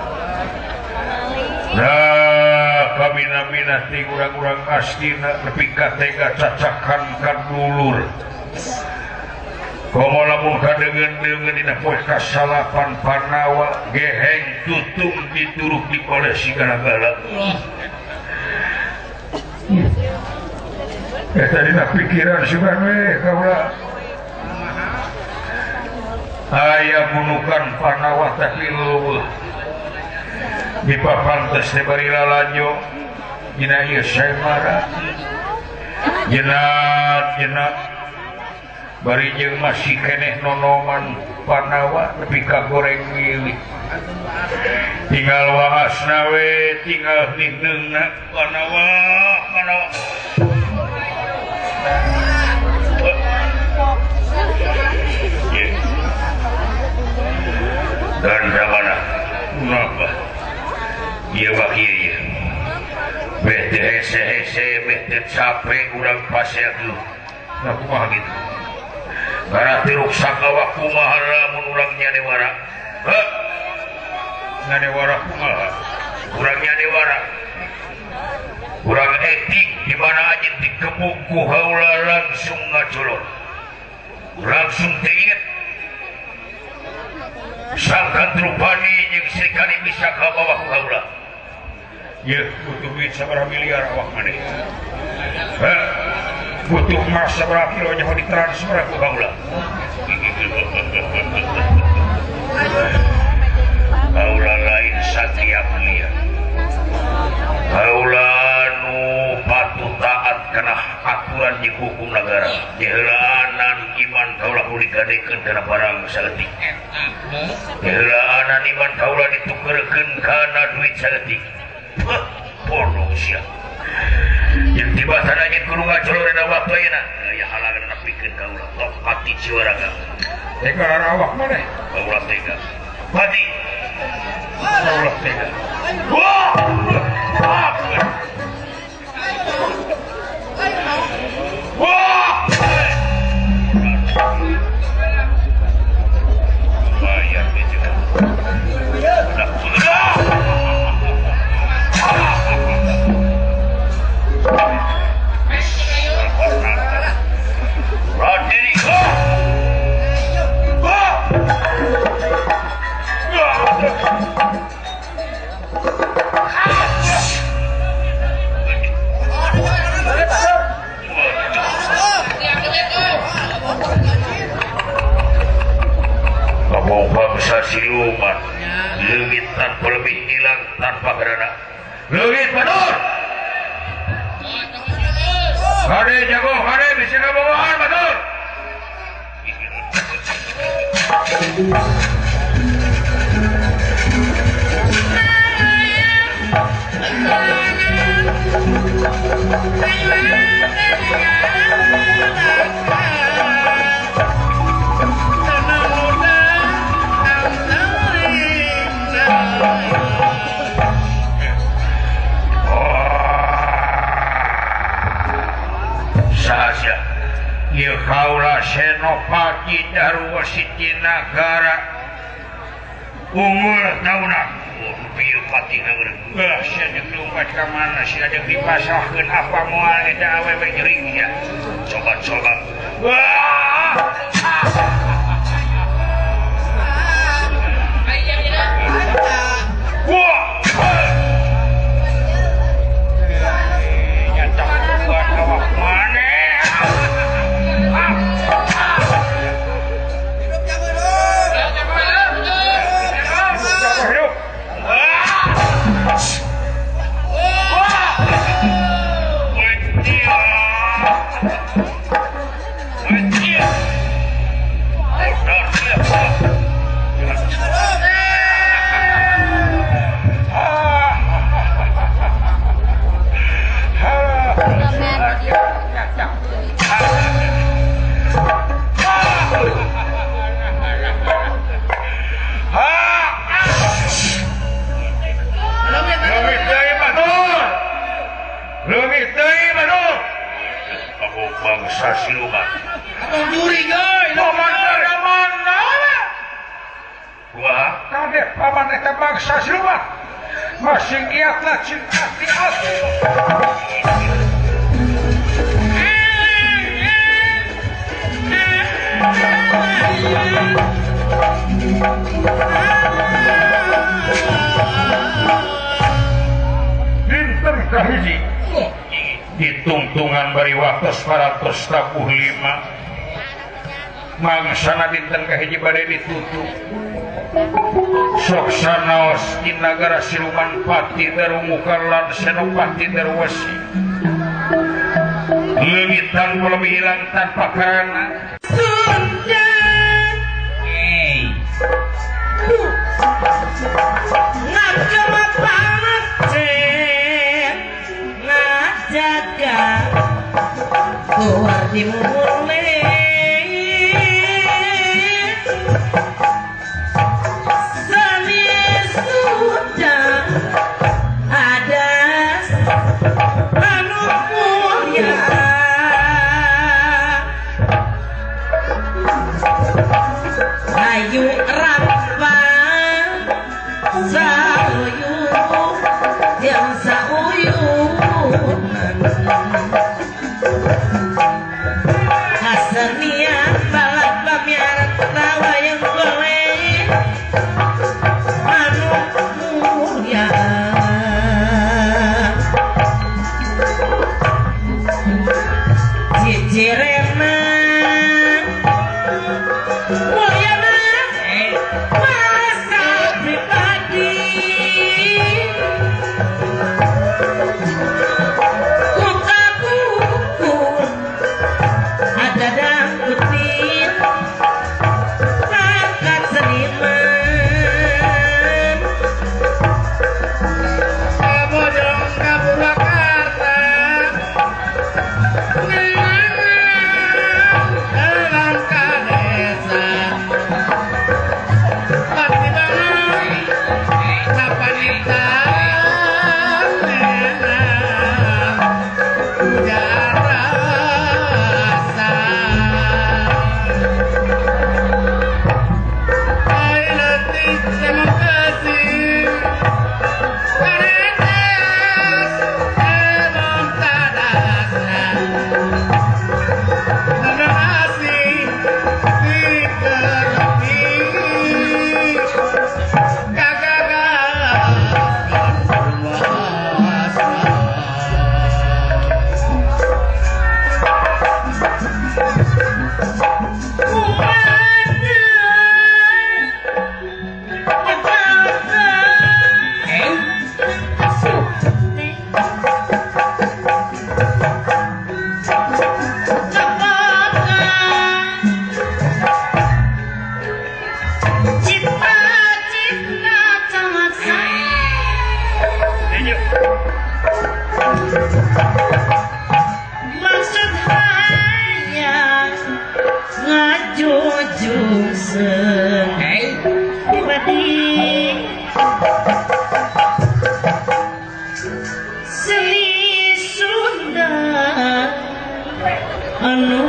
Nah, kabina-bina ti urang-urang Astina nepi ka tega cacakan ka dulur. Komo lamun kadeungeun-deungeun dina poe kasalapan Panawa geheng tutung dituruk dikoleh sigala-gala. Eta dina pikiran sugan we kaula. Aya bunukan Panawa tapi leuweuh. Dipapantes teh bari lalajo dina ieu saemara. Jenat-jenat bari jeung masih keneh nonoman Panawa nepi ka goreng milik. Tinggal waasna we, tinggal nineungna Panawa, Panawa. Dan mana? Kenapa? Iya bak iya. Beh teh hese-hese, beh teh capek urang pasea dulu. Nah kumaha gitu. Karena tiruksak awak kumaha lamun urang nyanewara. Heh. Nyanewara kumaha? Urang nyanewara. Urang etik di mana aja dikebuk ku haula langsung ngacolor. Langsung teh inget. Sangkan Drupadi jeung Srikandi bisa ka bawah ku haula. Yeuh butuh duit sabaraha miliar awak maneh. Heh. Butuh emas sabaraha kilo nyaho ditransfer ku haula. Haula lain satria mulia. Haula nu patuh taat kana aturan jeung hukum negara. Diheulaanan iman kaula kudu digadekeun kana barang saeutik. Diheulaanan iman kaula ditukeurkeun kana duit saeutik. Heuh, bodoh sia. Yang tiba sadanya kudu ngacolor dina waktu ayeuna. Aya halangan nepikeun kaula tok pati ciwaraga. Tega awak maneh. Kaula tega. Pati. Kaula tega. Wah! Wah! Bayar bejo. Ngomong bangsa siluman leungit tanpa lebih hilang tanpa gerana. Leungit batur. Kade jago kade bisa ngabawaan batur. Ieu kaula Senopati Darwasiti Nagara unggul tauna ieu pati nagara. Geus sia jeung lumpat ka mana sia jeung dipasahkeun apa moal eta awewe jering nya. Coba-coba. Wah! Wah! Nyata buat awak maneh. Hidup. Bangsa siluman. Abang juri guys. Paman mana? Wah, kade paman eta bangsa siluman. Masing iatlah cinta di hati. Dinten kahiji ditungtungan bari waktos parantos tabuh lima mangsana dinten kahiji bade ditutup sok sanaos di nagara siluman pati darumuka lan senopati darwesi leungit tanpa lebih hilang tanpa karena Sunda ngajaga keluar dimulai seni sudah ada anu mulia ayu rampa sauyu yang sauyunan kasenian balap pamiar tawa yang boleh anu mulia cicirena mulyana masa pribadi muka kukur ada dangkutin angkat seniman Kabojong ka Purwakarta dalam kadesa pati bangun napanita rasa ai letih terima kasih karenes emang tadasna nasi diterpi kagagal luasa. Cita-cita cangaksa maksud hanya ngajujung pribadi seni Sunda anu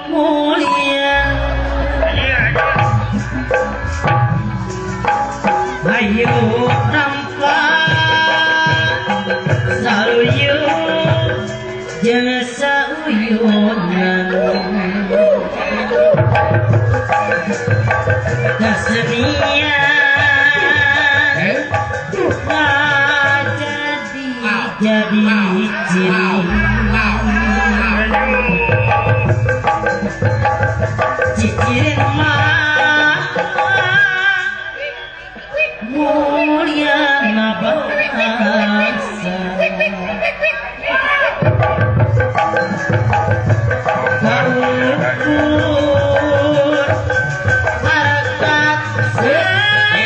mulia ayo rampa saluyu jangan sauyunan kesenian jadi jadi ciri cicirin mah mulia bangsa karukur harakat seniman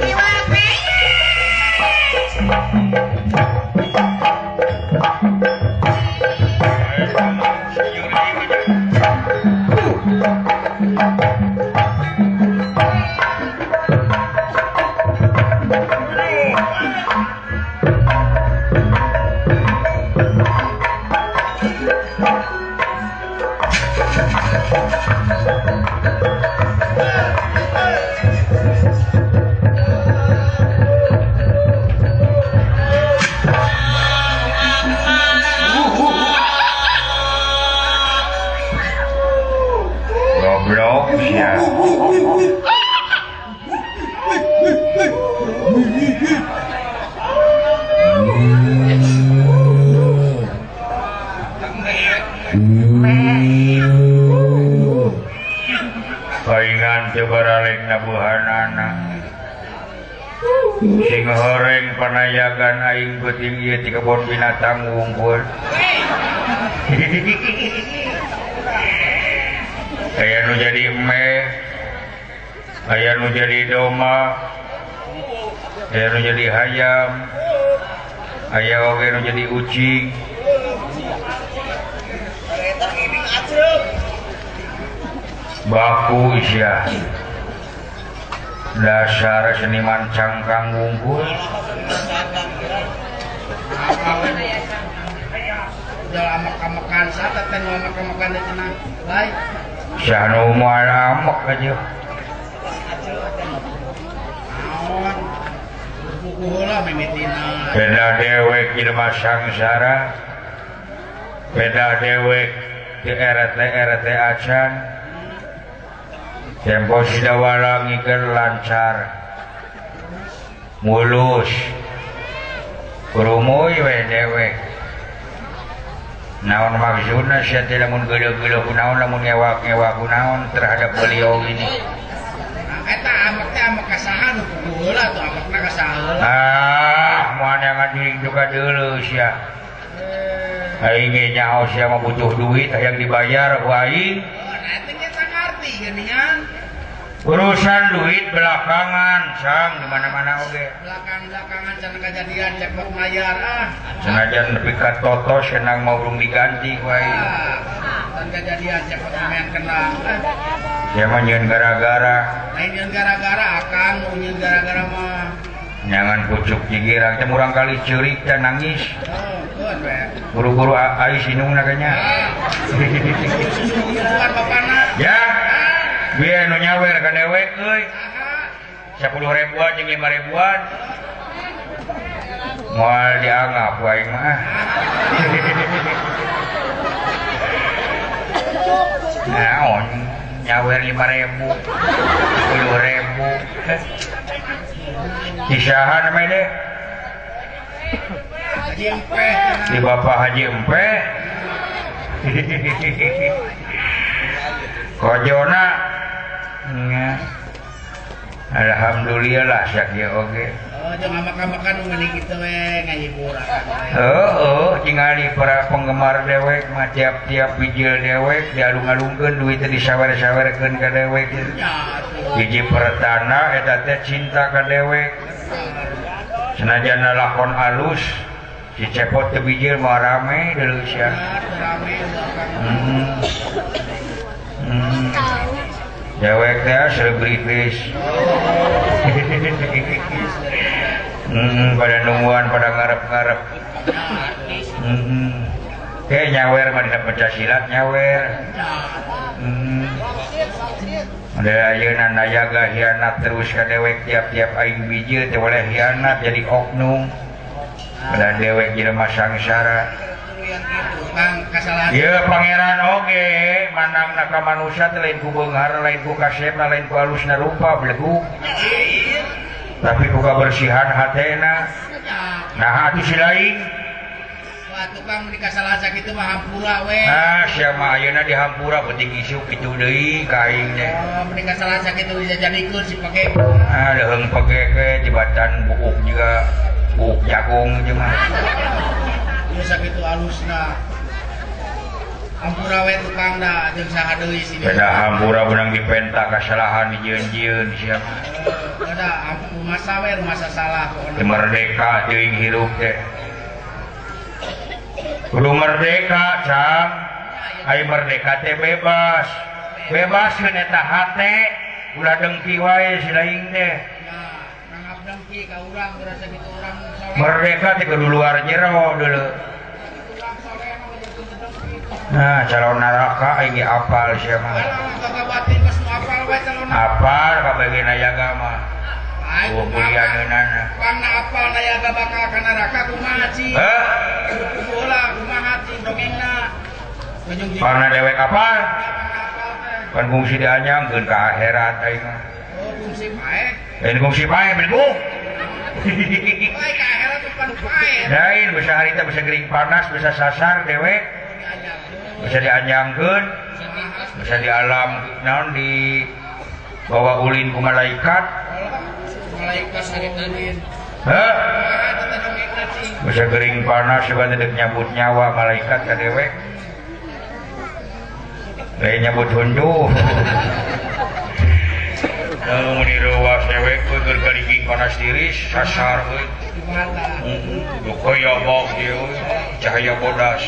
Iwak Goblok sia. Paingan teu baraleng nabuhanana. Sing horeng panayagan aing beuting ieu ti kebon binatang wungkul. Aya nu jadi emeh, aya nu jadi domba, aya nu jadi hayam, aya oge nu jadi ucing. Baku sia. Dasar seniman cangkang wungkul. Amak-amakan sata teh nu amak-amakan teh cenah. Baik. Sanu moal amak aja. Naon? Buku heula mimitina. Beda dewek jelema sangsara. Beda dewek di RT acan. Tempo sidawala ngikeun lancar. Mulus. Kurumuy we dewek. Naon maksudna sia teh lamun geuleuh-geuleuh kunaon lamun ngewak-ngewak kunaon terhadap beliau ini. Eta amak teh amak ka saha nu kudu heula atuh amakna ka saha heula. Ah, moal neangan jurig juga deuleuh sia. Aing ge nyaho sia mah butuh duit hayang dibayar ku aing. Nah, teh kita ngarti geuningan. Urusan duit belakangan, sang di mana-mana oge. Belakang-belakangan cenah kajadian cek mayar ah. Senajan nepi ka totos senang mau urung diganti ku aing. Tan kajadian cek main kena. Sia mah nyieun gara-gara. Lain nyieun gara-gara akang mau nyieun gara-gara mah. Nyangan pucuk jigirang teh murang kali ceurik dan nangis. Oh, keun we. Buru-buru ais indungna kayaknya. Bukan bapana. Ya. Biar nu nyawer ka dewek euy. 10 ribuan jeung 5 ribuan. Moal dianggap ku aing mah. Naon nyawer 5 ribu, 10 ribu. Di saha namanya deh? Haji Empeh. Di Bapak Haji Empeh. Kojona. Nya. Alhamdulillah sakieu oge. Oh, jeung makan-makan nu meuni kitu we ngahibur akang. Heueuh, tingali para penggemar dewek mah tiap-tiap bijil dewek dialung-alungkeun duit teh disawer-sawerkeun ka dewek. Hiji pertanda eta teh cinta ka dewek. Senajan lalakon alus, si cepot teu bijil mah rame deuleu sia. Dewek teh selebritis. Pada nungguan, pada ngarep-ngarep. Kayak nyawer mah dina pencak silat nyawer. Ada ayeuna nayaga hianat terus ka dewek tiap-tiap aing bijil teh boleh hianat jadi oknum. Pada dewek jelema sangsara. Ieu pangeran oge manangna ka manusia teh lain ku beunghar, lain ku kasepna, lain ku alusna rupa belegug. Tapi ku kabersihan hatena. Nah atuh si lain. Wah tukang mun dikasalahan sakitu mah hampura we. Ah sia mah ayeuna dihampura penting isuk kitu deui ka aing teh. Oh mun dikasalahan sakitu bisa jadikeun si pege. Ah leuheung pege ge jebatan buuk juga buuk jagung jeung mah. Ieu sakitu alusna. Hampura we tukang da jeung saha deui sih. Beda hampura beunang dipenta kasalahan dijieun-jieun sia mah. Beda masa we masa salah pokona. Merdeka teuing hirup teh. Kudu merdeka, Cang. Ai merdeka teh bebas. Bebaskeun eta hate, ulah dengki wae si lain teh. Ya, nanggap dengki Merdeka teh kudu luar jero dulu. Nah, calon neraka aing ge apal sia mah. Apal kabageun nayaga mah. Oh, kulianeunana. Pangna apal nayaga bakal ka neraka kumaha cing? Heh? Bola kumaha cing dongengna? Pangna dewek apal? Kan kungsi dianyangkeun ka akhirat aing mah. Oh, kungsi paeh. Lain kungsi paeh beleguk. Paeh ka akhirat mah panu paeh. Lain bisa harita bisa gering panas, bisa sasar dewek. Bisa dianyangkeun, bisa di alam naon di bawa ulin ku malaikat. Malaikat ulin. Heh? Bisa gering panas juga teu nyabut nyawa malaikat ka dewek. Lain nyabut hundu. Lamun diruas dewek we keur galiging panas tiris sasar we. Heeh, bok ieu cahaya bodas.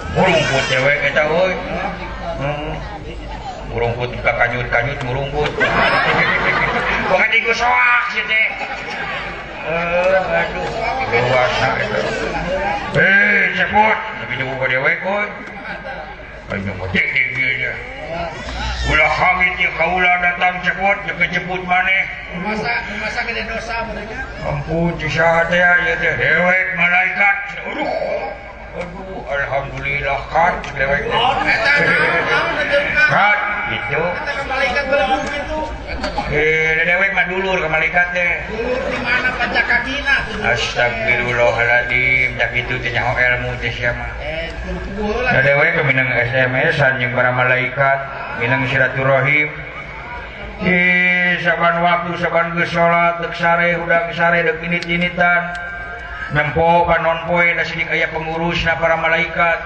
Murungkut dewek eta euy. Heeh. Murungkut ka kanyut-kanyut murungkut. Bukan diku soak sih teh. Aduh, luasna eta. Cepot, tapi nyoba ka dewek euy. Aing mah dek dia. Ulah kawit ya kaula datang cepot, jeung jemput maneh. Masa gede dosa benernya. Ampun saha teh ieu teh dewek malaikat. Aduh. Aduh, alhamdulillah kan dewek. Eta naon Kat gitu. Eta ka malaikat belum gitu. Dewek mah dulur ka malaikat teh. Dulur di mana pajak kakina tuh. Astagfirullahaladzim, nya kitu teh nyaho ilmu teh sia mah. Da dewek minang SMS-an jeung para malaikat, minang silaturahim. Saban waktu saban geus salat deuk sare hudang sare deuk init-initan. Nempo panon poe da sidik aya pengurusna para malaikat.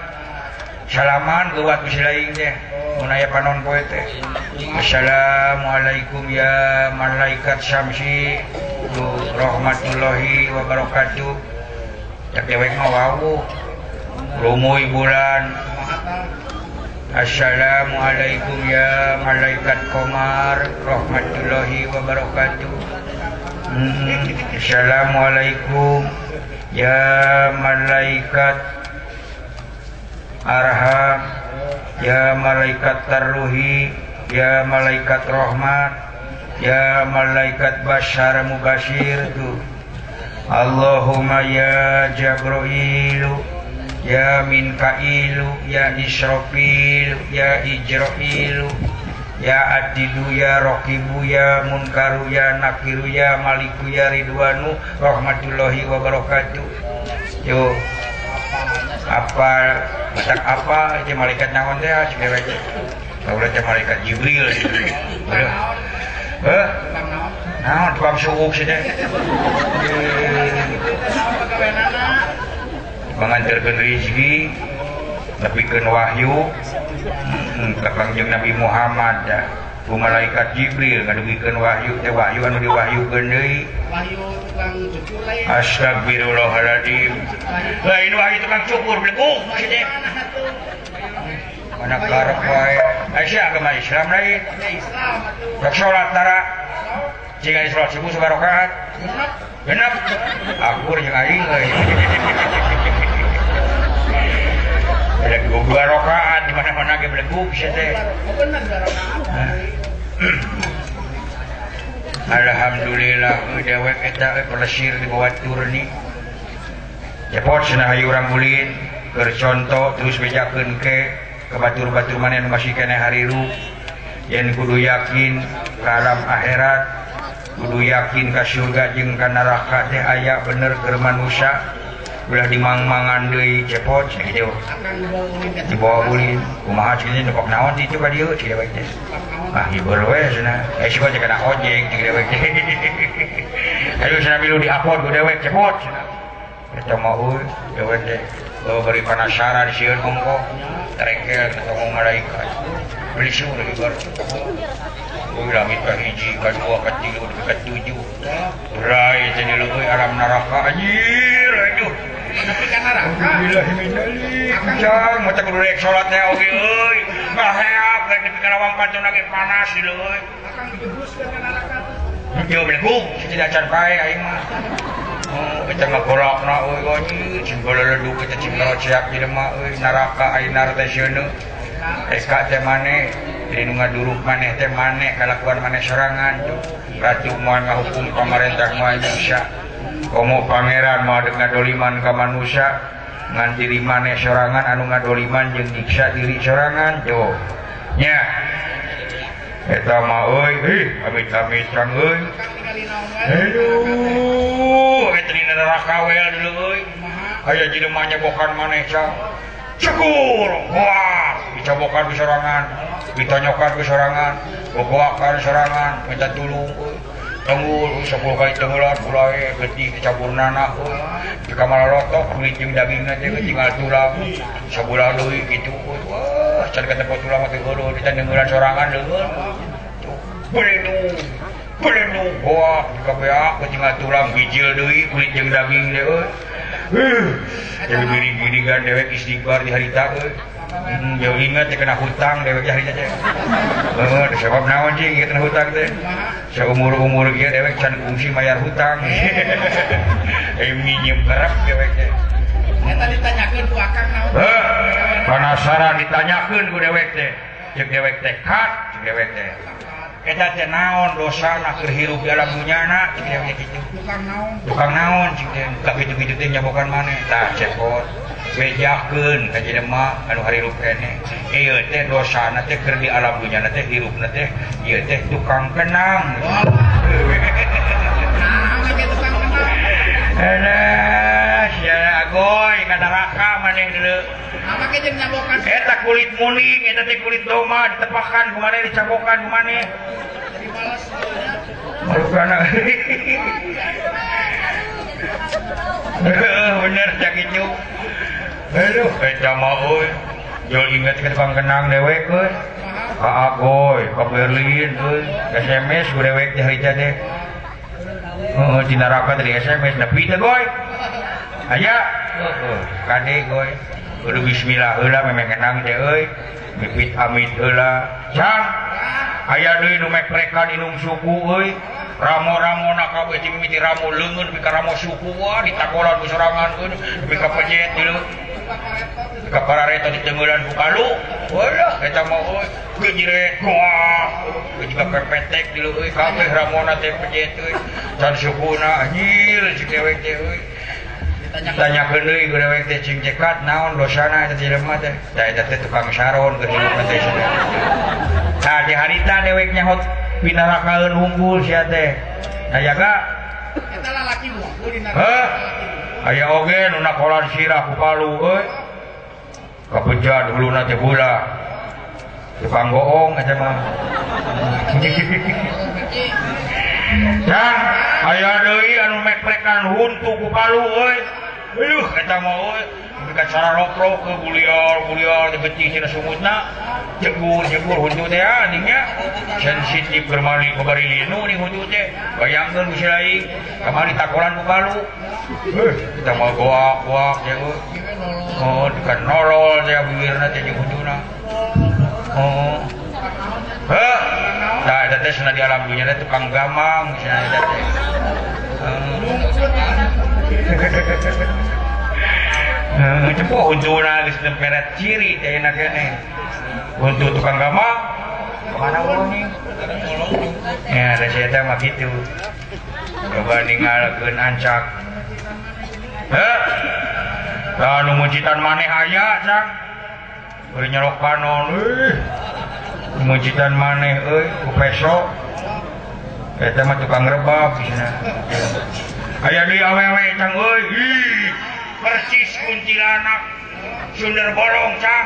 Salaman geuwat ku si laing teh. Mun aya panon poe teh. Assalamualaikum ya malaikat syamsi rahmatullahi wabarakatuh. Cak dewek mah wawuh. Rumuy bulan. Assalamualaikum ya malaikat qamar rahmatullahi wabarakatuh. Assalamualaikum ya malaikat arham, ya malaikat tarruhi, ya malaikat rahmat, ya malaikat basyar mubashir tuh. Allahumma ya Jabrailu, ya Minkailu, ya Israfilu, ya Ijrailu, ya Adidu, ya Rokibu, ya Munkaru, ya Nakiru, ya Maliku, ya Ridwanu rahmatullahi wabarakatuh. Yo apa batak apa itu malaikat naon teh cik dewek teh. Kaula teh malaikat Jibril. Aduh. Heh? Naon tukang suuk sih teh. Manganterkeun rezeki, nepikeun wahyu, ka Kangjeng Nabi Muhammad dah. Ku malaikat Jibril ngadugikeun wahyu teh wahyu anu diwahyukeun deui. Wahyu tukang cukur lain. Astagfirullahaladzim. Lain wahyu tukang cukur beleguk sih teh. Mana karep wae. Aisyah agama Islam lain. Islam atuh. Rek salat tara. Jika salat subuh sabarakaat. Genep. Akur jeung aing euy. Beleguk dua rakaat di mana-mana ge beleguk sia teh. Bener dua rakaat. Alhamdulillah dewek eta pelesir di bawah turni. Cepot cenah hayu urang ulin keur conto terus bejakeun ke ka batur-batur maneh nu masih keneh hariru. Yen kudu yakin ka alam akhirat, kudu yakin ka surga jeung ka neraka teh aya bener keur manusia. Ulah dimang-mangan deui cepot cenah kitu. Dibawa ulin kumaha cenah nepok naon ti itu ka dieu cik dewek teh. Ah hibur we cenah. Sieun teh kana ojek cik dewek teh. Ayo cenah milu diupload ku dewek cepot cenah. Eta mah euy dewek teh bari penasaran sieun ongkoh terekel ketemu malaikat. Beli siur hibur. Euy langit ka hiji ka dua ka tilu ka tujuh. Rai teh di leuweung alam neraka anjir aduh. Nepi ka neraka. Alhamdulillah min dzalik. Jang mata kudu rek salat teh oge euy. Baheap rek nepi ka lawang pacon lagi panas di leuweung. Akang dijebuskeun ka neraka tuh. Henteu belegug tidak can pae aing mah. Oh, eta mah golokna euy anjing, cing beleledug eta cing ngeroceak jelema euy neraka ainar teh sieuneu. Eka teh maneh, diri nu ngaduruk maneh teh maneh kalakuan maneh sorangan tuh. Ratu moal ngahukum pamarentah moal bisa. Komo pangeran moal deuk ngadoliman ka manusia, ngan diri maneh sorangan anu ngadoliman jeung nyiksa diri sorangan tuh. Nya. Eta mah euy, ih amit-amit kang euy. Aduh, eta dina neraka we dulu euy. Aya jelema nyabokan maneh cang. Cukur, wah, dicabokan ku sorangan, ditonyokan ku sorangan, gogoakan sorangan, minta tulung euy. Tenggul 10 kali tenggelan mulai getih dicaburnana euy. Di kamar lotok kulit jeung dagingna teh tinggal tulang. Sabulan deui kitu euy. Wah, can katempo tulang mah teh heureun ditendengeulan sorangan leueun. Belendung. Belendung. Wah, dikabeak tinggal tulang bijil deui kulit jeung daging teh euy. Jadi giring-giringan dewek istighfar di harita euy. Jauh ingat teh kena hutang dewek harita teh. Heeh, sebab naon cing ieu kena hutang teh. Saumur-umur ieu dewek can kungsi mayar hutang. Minjem kerep dewek teh. Eta ditanyakeun ku akang naon? Heuh, penasaran ditanyakeun ku dewek teh. Ceuk dewek teh kat, ceuk dewek teh. Eta teh naon dosana keur hirup di alam dunyana cik dewek kitu. Tukang naon? Tukang naon cik teh. Ka kitu-kitu teh nyabokan maneh. Tah cepot. Bejakeun ka jelema anu harirup keneh. Ieu teh dosana teh keur di alam dunyana teh hirupna teh ieu teh tukang kenang. Naon ge tukang kenang? Alah, sia agoy ka neraka maneh deuleu. Apa ge jeung nyabokan? Eta kulit muning, eta teh kulit domba ditepakan ku maneh dicabokan ku maneh. Jadi malas Malukana. Bener cak itu. Aduh, eta mah euy. Jol inget ke tukang kenang dewek euy. Ka Agoy, ka Berlin euy. SMS ku dewek teh harita teh. Heeh, di neraka teh di SMS nepi teh goy. Aya, heeh, kade goy. Kudu bismillah heula memeh kenang teh euy. Mipit amit heula. Cang, aya deui nu mekrekan inung suku euy. Ramo-ramona kabeh ti mimiti ramo leungeun nepi ka ramo suku wah ditakolan ku sorangan euy nepi ka pejet deuleu. Ka parareto ditengeulan ku kalu. Walah eta mah euy gejire goah. Jiga pepetek deuleu euy kabeh ramona teh pejet euy. Can sukuna anjir cik dewek teh euy. Tanyakeun deui ku dewek teh cing cekat naon dosana eta jelema teh. Da eta teh tukang saron keur hirup teh. Tah di harita dewek nyahot pinarakaeun unggul sia teh. Aya ga? Eta lalaki unggul dina. Heuh. Aya oge nu nakolan sirah ku palu euy. Kabejan huluna teh bola. Tukang goong eta mah. Cang, aya deui anu mekprekan huntu ku palu euy. Aduh, eta mah euy. Nepi ka cararoprok ke bulial-bulial getih tina sungutna. Jegur-jegur huntu teh anjing nya. Sensitif keur mali babari linu nih huntu teh. Bayangkeun ku si lain, kamari takolan ku palu. Eta mah goak-goak teh euy. Oh, dekat nolol teh bibirna teh jeung huntuna. Oh. Heuh. Tah eta teh cenah di alam dunya teh tukang gamang cenah eta teh. Cepoh huntuna geus nemperet ciri teh enak keneh. Huntu tukang gamang kemana nih? Ya, da sia teh mah kitu. Coba ninggalkeun ancak. Heuh. Tah nu mujitan maneh aya cang. Beureum nyolok panon euy. Mujitan maneh euy ku peso. Eta mah tukang rebab cenah. Aya deui awewe cang euy. Ih, persis kuntilanak Sundar bolong cang.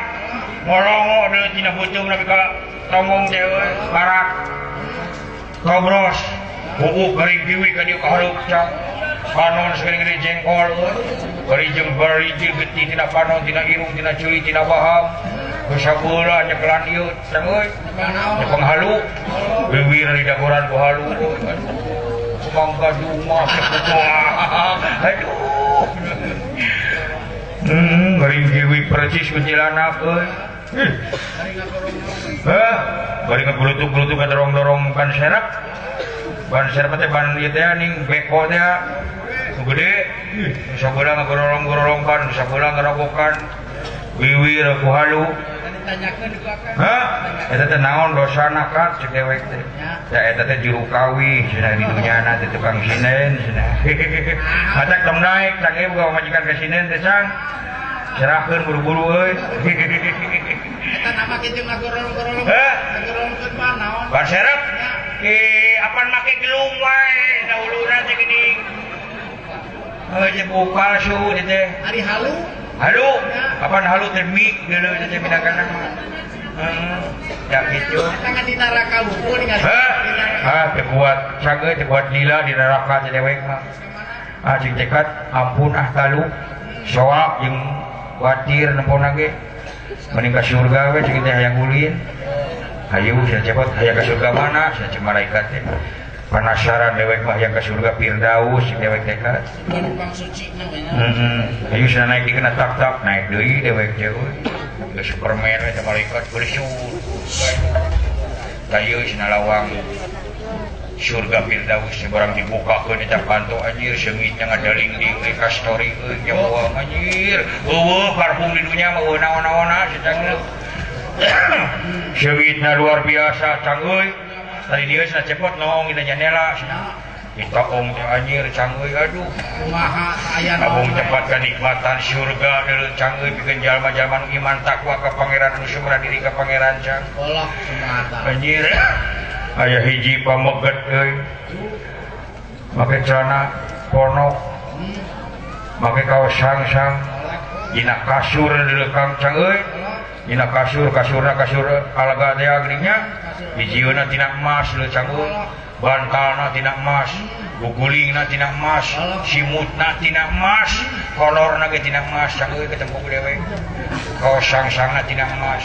Molongo deui tina beuteung nepi ka tonggong teh euy, barak. Tobros, buuk garing piwi ka dieu ka hareup cang. Panon segede-gede jengkol euy. Bari jeung bari getih tina panon, tina irung, tina ceuli, tina baham. Geus sabeula nyekelan ieu cang euy. Nyepeng halu. Bibir di dagoran ku halu euy. Mangga dumah aduh. Garing kiwi percis kuntilanak euy. Heh, bari ngagulutuk-gulutuk kadorong-dorong kan serep. Ban serep teh ban ieu teh ning beko teh nu gede. Sabeula ngagorolong-gorolong ban, sabeula ngarogokan wiwir ku halu. Hah? Eta teh naon dosana kat cek dewek teh. Ya eta teh juru kawih cenah di dunyana teh tukang sinden cenah. Matak tong naik tang ieu boga pamajikan ka sinden teh sang. Serahkeun buru-buru euy. Eta nama kitu ngagorolong-gorolong. Ngagorolongkeun ban naon? Ban serep. Apan make gelung wae dahuluna teh geuning. Heuh teh buka su teh. Ari halu. Halu, apan halu teh mik deuleu teh minangkana mah. Ya kitu. Eta di neraka buku ningali. Hah, teh kuat cangeuh teh kuat lila di neraka teh dewek mah. Ah cing tekad ampun ah talu. Soak jeung kuatir nempona ge. Mending ka surga we cing teh hayang ulin. Hayu sia cepot hayang ka surga mana sia cek malaikat teh. Penasaran dewek mah hayang ka surga Firdaus cing dewek teh ka. Lubang suci na we nya. Hayu sia naik dikeuna tak-tak naik deui dewek teh euy. Geus Superman we teh malaikat bersur. Hayu sia lawang surga Firdaus barang dibukakeun eta panto anjir seungitna ngadaling-ding euy kastori euy nyawa anjir. Eueuh parfum di dunya mah eueuh naon-naonna sia cangeuh. Seungitna luar biasa cang euy. Tadi dia cenah cepot noong dina jandela cenah. Ditoong teh anjir cang euy aduh. Kumaha aya naon. Abung cepat kanikmatan surga deuleu cang euy pikeun jalma-jalma nu iman takwa ka pangeran nu sumrah diri ka pangeran cang. Allah subhanahu. Anjir. Aya hiji pameget euy. Make celana ponok. Make kaos sangsang. Dina kasur deuleu kang cang euy. Dina kasur kasurna kasur alaga teh geuning nya. Bijieuna tina emas leuh cang euy. Bantalna tina emas, gugulingna tina emas, simutna tina emas, kolorna ge tina emas cang euy ketemu ku dewek. Kaos sangsangna tina emas.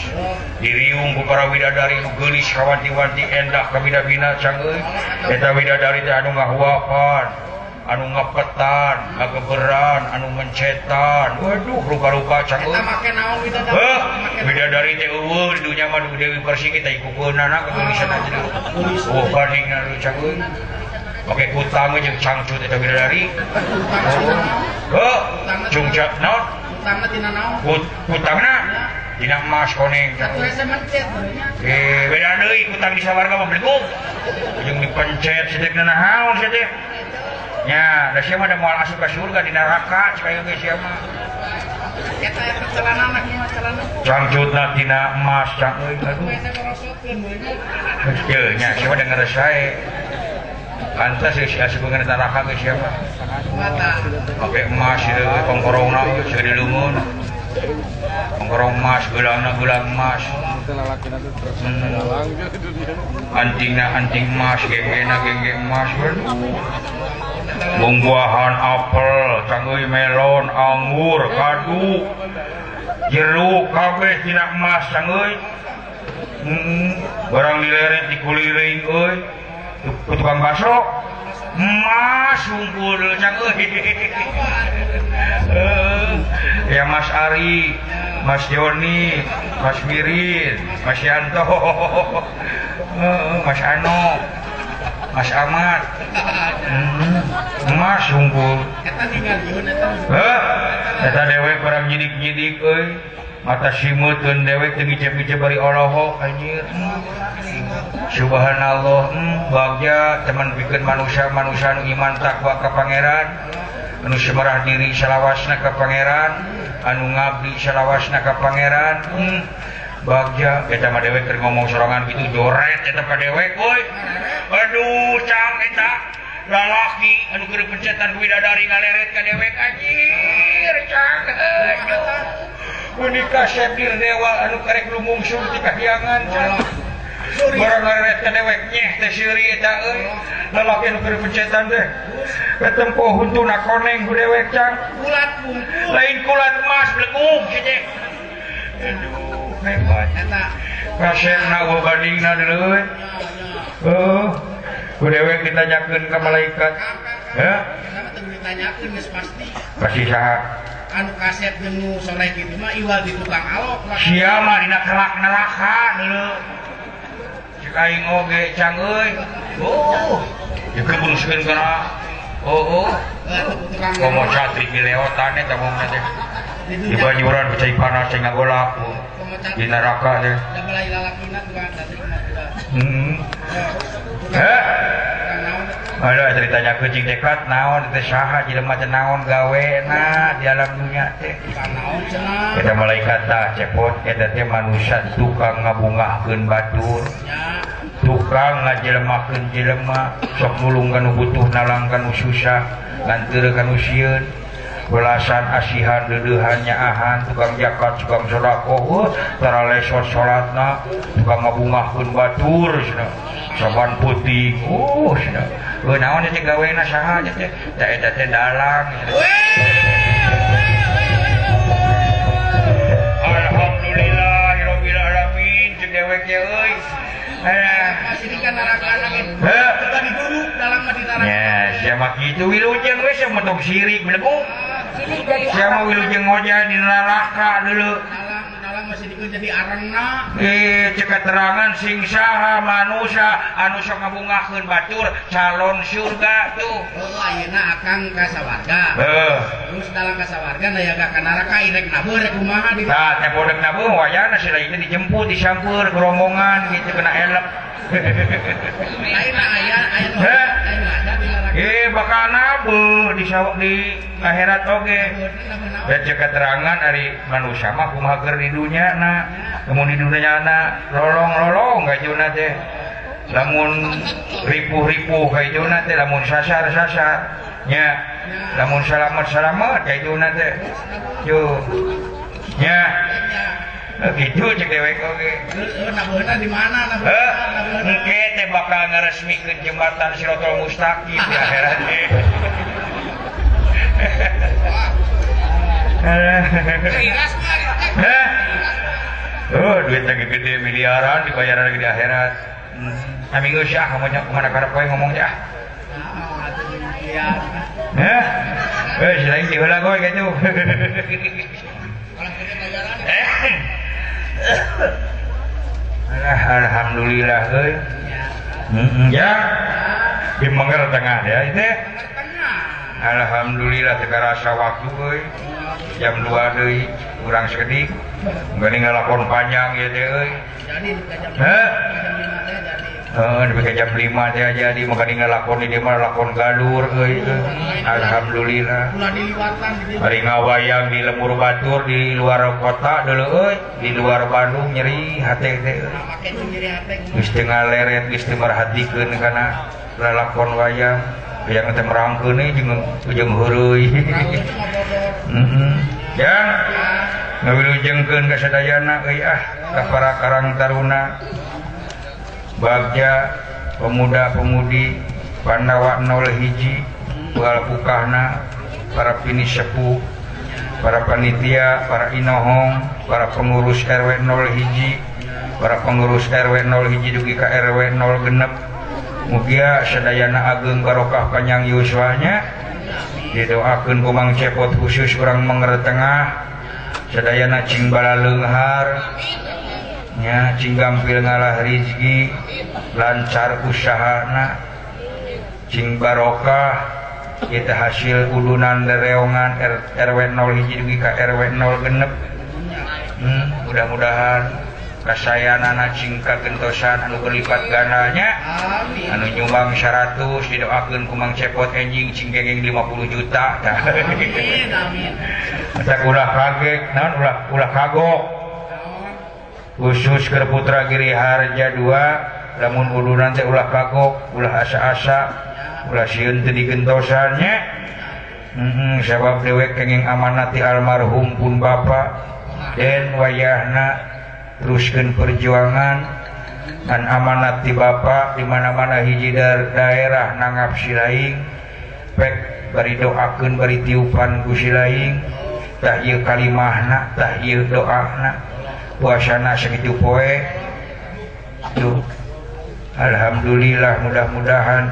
Diriung ku para widadari nu geulis kawanti-wanti endah ka bina-bina cang euy. Eta widadari teh anu ngahuapan, anu ngepetan, ngageberan, anu mencetan. Waduh rupa-rupa cang euy. Eta make naon widadari? Heuh, widadari teh eueuh di dunya mah Dewi Persik teh ikukeunana kegeulisan aja. Eueuh bandingna lu cang euy. Make kutang jeung cangcut eta widadari. Heuh, cungcat naon? Kutangna tina naon? Kutangna tina emas koneng. Satu mencet. Beda deui kutang di sawarga mah blegug. Jeung dipencet sedekna naon sia teh? Nya, da sia mah da moal asup ka surga di neraka cek ayeuna ge sia mah. Eta eta celanana kieu celana. Cangcutna tina emas cang euy aduh. Kieu nya sia mah da ngeresae. Pantes geus asup ka neraka ge sia mah. Make emas ieu kongkorongna euy dileungeun. Kongkorong emas geulangna geulang emas. Antingna anting emas, genggena gengge emas. Buah-buahan apel, cangeuy melon, anggur, kadu, jeruk kabeh tina emas cangeuy. Barang dileret dikuliling euy. Ku tukang bakso emas unggul cangeuy. Ya Mas Ari, Mas Yoni, Mas Mirin, Mas Yanto, Mas Ano, Mas Ahmad. Emas unggul. Eta ningalieun eta. Heuh, eta dewek barang nyidik-nyidik euy. Mata simeuteun dewek teu ngicep-ngicep bari olohok anjir. Subhanallah, bagja teman pikeun manusia-manusia anu iman takwa ka pangeran, anu semerah diri salawasna ka pangeran, anu ngabdi salawasna ka pangeran. Bagja eta mah dewek keur ngomong sorangan kitu joret eta ka dewek euy. Aduh cang eta lalaki anu keur pencetan widadari ngaleret ka dewek anjir cang. Aduh. Menikah sepir dewa anu karek lumungsur ti kahyangan cang. Barang ngaleret ka dewek nyeh teh seuri eta euy. Lalaki anu keur pencetan teh ketempo huntuna koneng ku dewek cang. Kulat bungkul. Lain kulat emas blegug si teh. Aduh hebat eta. Kasepna eueuh bandingna deuleu. Heuh. Ku dewek ditanyakeun ka malaikat. Heh? Eta teh ditanyakeun geus pasti. Pasti saha? Anu kasep jeung nu soleh kitu mah iwal di tukang alok. Sia mah dina kelak neraka deuleu. Cek aing oge cang euy. Oh. Dikeburuskeun kana. Oh, oh. Komo catrik di leotan eta ngomongna teh. Di banjuran ku cai panas teh ngagolak. Di neraka teh. Da balai lalakina tukang catrik mah. Heh. Aduh ceritanya kucing dekat naon teh saha jelema teh naon gawena di alam dunia teh. Eta malaikat tah cepot eta teh manusia tukang ngabungahkeun batur. Tukang ngajelemakeun jelema sok nulung ka nu butuh nalang ka nu susah nganteur ka nu sieun belasan asihan deudeuhan nyaahan tukang zakat tukang sedekah tara lesot salatna tukang ngabungahkeun batur cenah saban putih cenah heuh naon teh gawena saha teh da eta teh dalang. Alhamdulillahirabbil alamin jeung dewek ge euy. Masih kan neraka ge. Kita diburu dalam mah di neraka. Ya, sia mah kitu wilujeng we sia mah tong sirik belegu. Sia mah wilujeng ngoja di neraka dulu. Dalam masih dikeun jadi arengna. Cek keterangan sing saha manusia anu sok ngabungahkeun batur calon surga tuh. Oh, ayeuna akang ka sawarga. Heuh. Terus dalam ka sawarga aya ka neraka irek nabeuh rek kumaha di. Tah teh bodeg nabeuh wayana si lain dijemput disampeur gerombongan gitu kena elep. Lain aya aya nu ada di neraka. Bakal nabeuh di di akhirat oge. Da cek keterangan ari manusia mah kumaha keur di dunya na. Lamun di dunya na lolong-lolong kajuna teh. Lamun ripuh-ripuh kajuna teh, lamun sasar-sasar nya. Lamun salamet-salamet kajuna teh. Yo. Nya. Gitu cek dewek oge. Nabeuhna di mana nabeuhna? Engke teh bakal ngaresmikeun jembatan Siratal Mustaqim di akhirat teh. Oh, duit lagi gede miliaran dibayar lagi di akhirat. Kami geus ah kamu kemana karep we ngomong teh ah. Heh. Eh, lain ti heula goy kitu. Alhamdulillah euy. Ya. Di Mengger Tengah ya itu. Alhamdulillah teu karasa waktu euy. Jam 2 deui urang sakedik. Geuning ngalakon panjang ieu teh euy. Jadi jam 5 teh jadi. Heeh, nepi ka jam 5 teh jadi maka ngalakon di dieu mah lakon galur euy. Alhamdulillah. Ulah diliwatan di dieu. Ari ngawayang di lembur batur di luar kota deuleu euy, di luar Bandung nyeri hate teh euy. Make nyeri hate. Geus teu ngaleret, geus teu merhatikeun kana lalakon wayang. Yang teh merangkeun jeung jeung heureuy. Heeh. Ya. Ngawilujengkeun ka sadayana euy ah ka para karang taruna. Bagja pemuda-pemudi Pandawa 01 Bual Pukahna, para pini sepuh, para panitia, para inohong, para pengurus RW 01, para pengurus RW 01 dugi ka RW 0 genep. Mugia sadayana ageng barokah panjang yuswanya. Didoakeun ku Mang Cepot khusus urang Mengger Tengah. Sadayana cing balaleunghar. Nya cing gampil ngalah rizki, lancar usahana, cing barokah kita hasil udunan dereongan RW 01 dugi ka RW 0 genep. Mudah-mudahan kasayanana cing kagentosan anu berlipat gandanya, anu nyumbang 100 didoakeun ku Mang Cepot enjing cing gengeng 50 juta. Amin amin. Mata ulah kaget naon ulah kagok. Khusus ke Putra Giri Harja 2 lamun udunan teh ulah kagok, ulah asa-asa, ulah sieun teu digentosan nya. Sabab dewek kenging amanat ti almarhum pun bapa den wayahna teruskeun perjuangan dan amanat ti bapa di mana-mana hiji daerah nanggap silaing pek bari doakeun bari tiupan ku silaing tah ieu kalimahna tah ieu doana puasana sakitu poe. Tuh. Alhamdulillah mudah-mudahan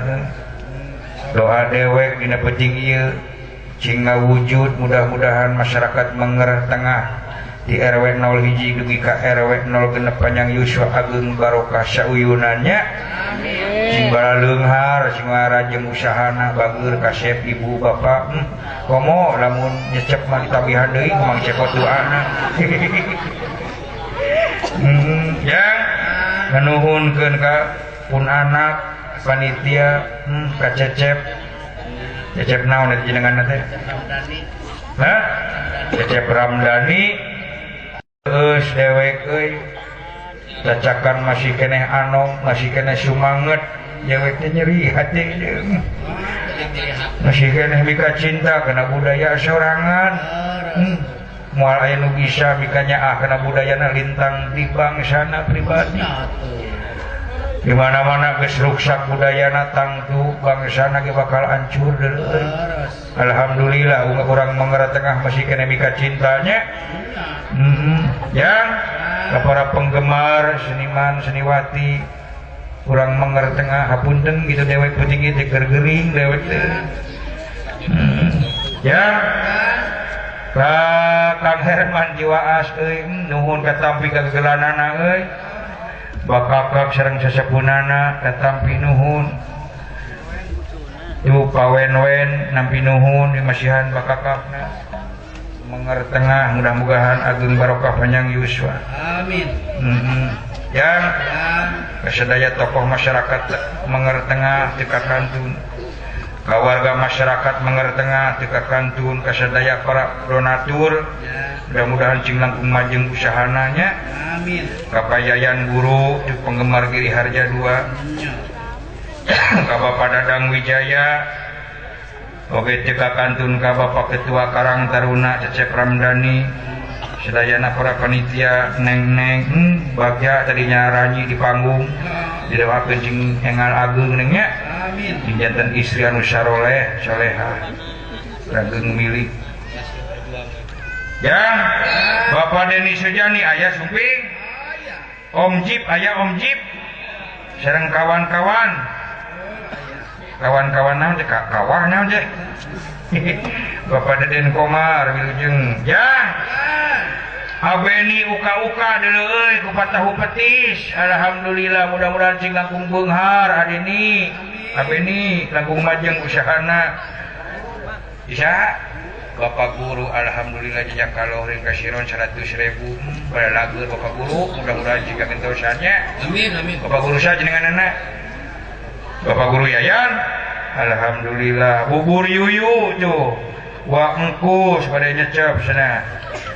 doa dewek dina penting ieu cing ngawujud mudah-mudahan masyarakat Mengger Tengah Di RW 0 hiji dugi ka RW 0 genep panjang yuswa ageung barokah sauyunannya. Amin. Sing balaleunghar sing rajeng usahana bageur kasep ibu bapak. Komo lamun nyecep mah ditabihan deui kumang cepot doana. Ya nganuhunkeun ka pun anak panitia ka Cecep. Cecep naon eta jenenganna teh? Hah? Cecep Ramdhani. Geus dewek euy. Cacakan masih keneh anom, masih keneh sumanget, dewek teh nyeri hati deung. Masih keneh mika cinta kana budaya sorangan. Moal aya nu bisa mikanya ah kana budayana lintang di bangsana pribadi. Di mana-mana geus ruksak budayana tangtu bangsana ge bakal hancur deui. Alhamdulillah urang Manggarai Tengah masih keneh mika cintanya. Ya, para penggemar seniman seniwati urang Manggarai Tengah hapunten gitu dewek peuting ieu teh gering dewek teh. Ya. Ka Kang Herman Jiwaas euy nuhun katampi kagegelanana euy. Bakakak sareng sasepunana katampi nuhun. Ibu pawen-wen nampi nuhun dimasihan bakakakna. Manggarai Tengah mudah-mudahan ageung barokah panjang yuswa. Amin. Ya. Kasadaya tokoh masyarakat Manggarai Tengah teu kakantun. Ka warga masyarakat Manggarai Tengah teu kakantun, kasadaya para donatur. Mudah-mudahan cing langkung majeng usahana nya. Amin. Ka Payayan Guru jeung penggemar Giri Harja 2. Ka Bapak Dadang Wijaya. Oke teu kakantun ka Bapak Ketua Karang Taruna Cecep Ramdhani. Sadayana para panitia neng-neng bagja tadinya ranyi di panggung. Didoakeun cing engal ageung neng nya. Amin. Cing janten istri anu saroleh soleha. Rageung milik. Ya, Bapak Deni Sujani aya sumping. Om Jip aya Om Jip. Sareng kawan-kawan. Kawan-kawan naon teh kawah naon teh. Bapak Deden Komar wilujeng. Ya. Abeni uka-uka deuleu euy ku patahu petis. Alhamdulillah mudah-mudahan cing langkung beunghar adini. Abeni langkung majeng usahana. Bisa Bapak Guru alhamdulillah jejak kaloring kasiron 100.000 pada lager Bapak Guru mudah-mudahan jika gentosannya. Amin amin. Bapak Guru saja jenengan anak. Bapak Guru Yayan alhamdulillah bubur yuyu tuh wa engkus pada nyecep sana.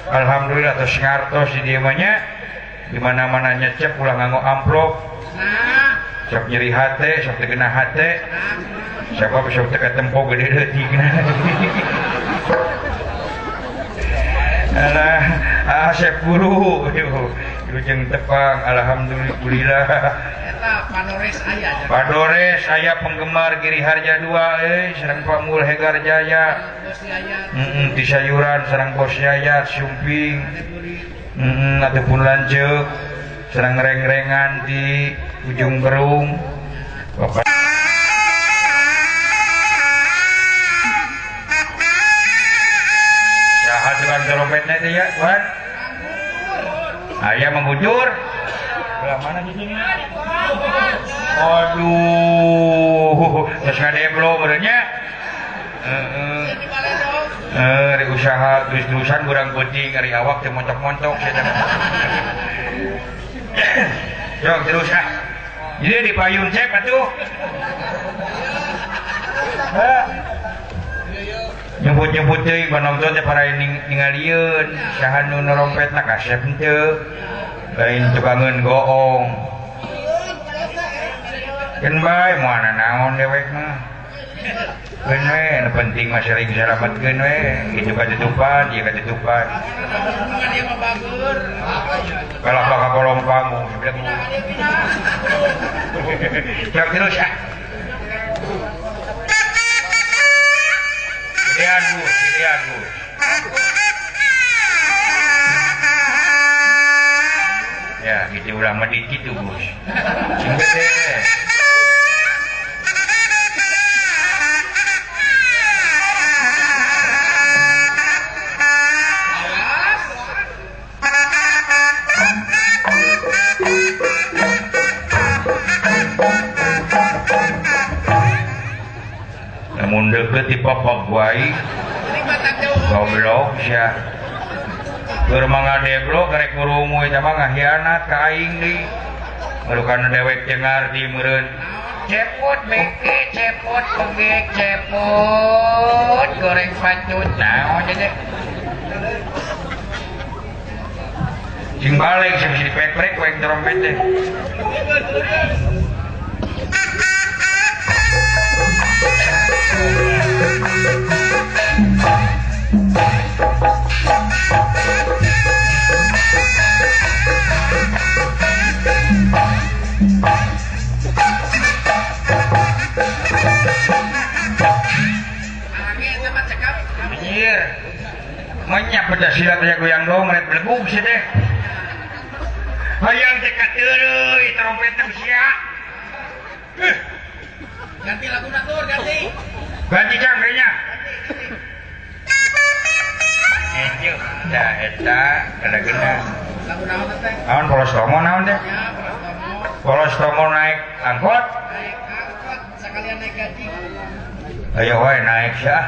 Alhamdulillah terus ngartos di dieu mah nya. Di mana-mana nyecep ulah nganggo amplop. Sok nyeri hate, sok teu genah hate. Siapa sok teu katempo gede leutik. Alah, Asep Guru wilujeng tepang alhamdulillah. Padores aya. Padores aya penggemar Giri Harja 2 euy sareng Pak Mul Hegar Jaya. Di sayuran sareng Bos Yayat Sumping. Ataupun lanceuk sareng reng-rengan di Ujung Berung. Bapak saha tukang trompetna teh ya, Wan? Aya menggujur. Belah mana di sini? Aduh, terus ngadeblo berenya. Di usaha terus-terusan kurang penting ari awak teh montok-montok sia teh. Yok terus ah. Jadi di payun cep atuh. Nyebut-nyebut deui panonton teh para ningalieun saha nu norompetna kasep henteu. Lain tukangeun goong. Keun bae moal naon dewek mah. Keun we nu penting mah sering salametkeun we, kitu katutupan, ieu katutupan. Kalah ka kolong panggung sebenarnya. Siap terus ah. Gedean Gus, gedean Gus. Ya, gitu ulah medit gitu, Gus. Sing gede. Dipopok wae. Goblok sia. Keur mangadeblok rek ngurungu eta mah ngahianat ka aing deui. Baru kana dewek teu ngarti meureun. Cepot beke, cepot bengek, cepot goreng pacut. Naon jadi? Sing balik sing bisa dipekrek wae trompet teh. Anjir. Menyak beda silat aya goyang dongret belegug sih teh. Hayang teh kateureuy trompet teh sia. Ganti lagu natur, ganti. Ganti jang kayaknya. Ejuh, dah eta kada-gena. Lagu naon teh? Naon polos tomo naon teh? Polos tomo naik angkot. Naik angkot, sekalian naik gaji. Ayo wae naik sia.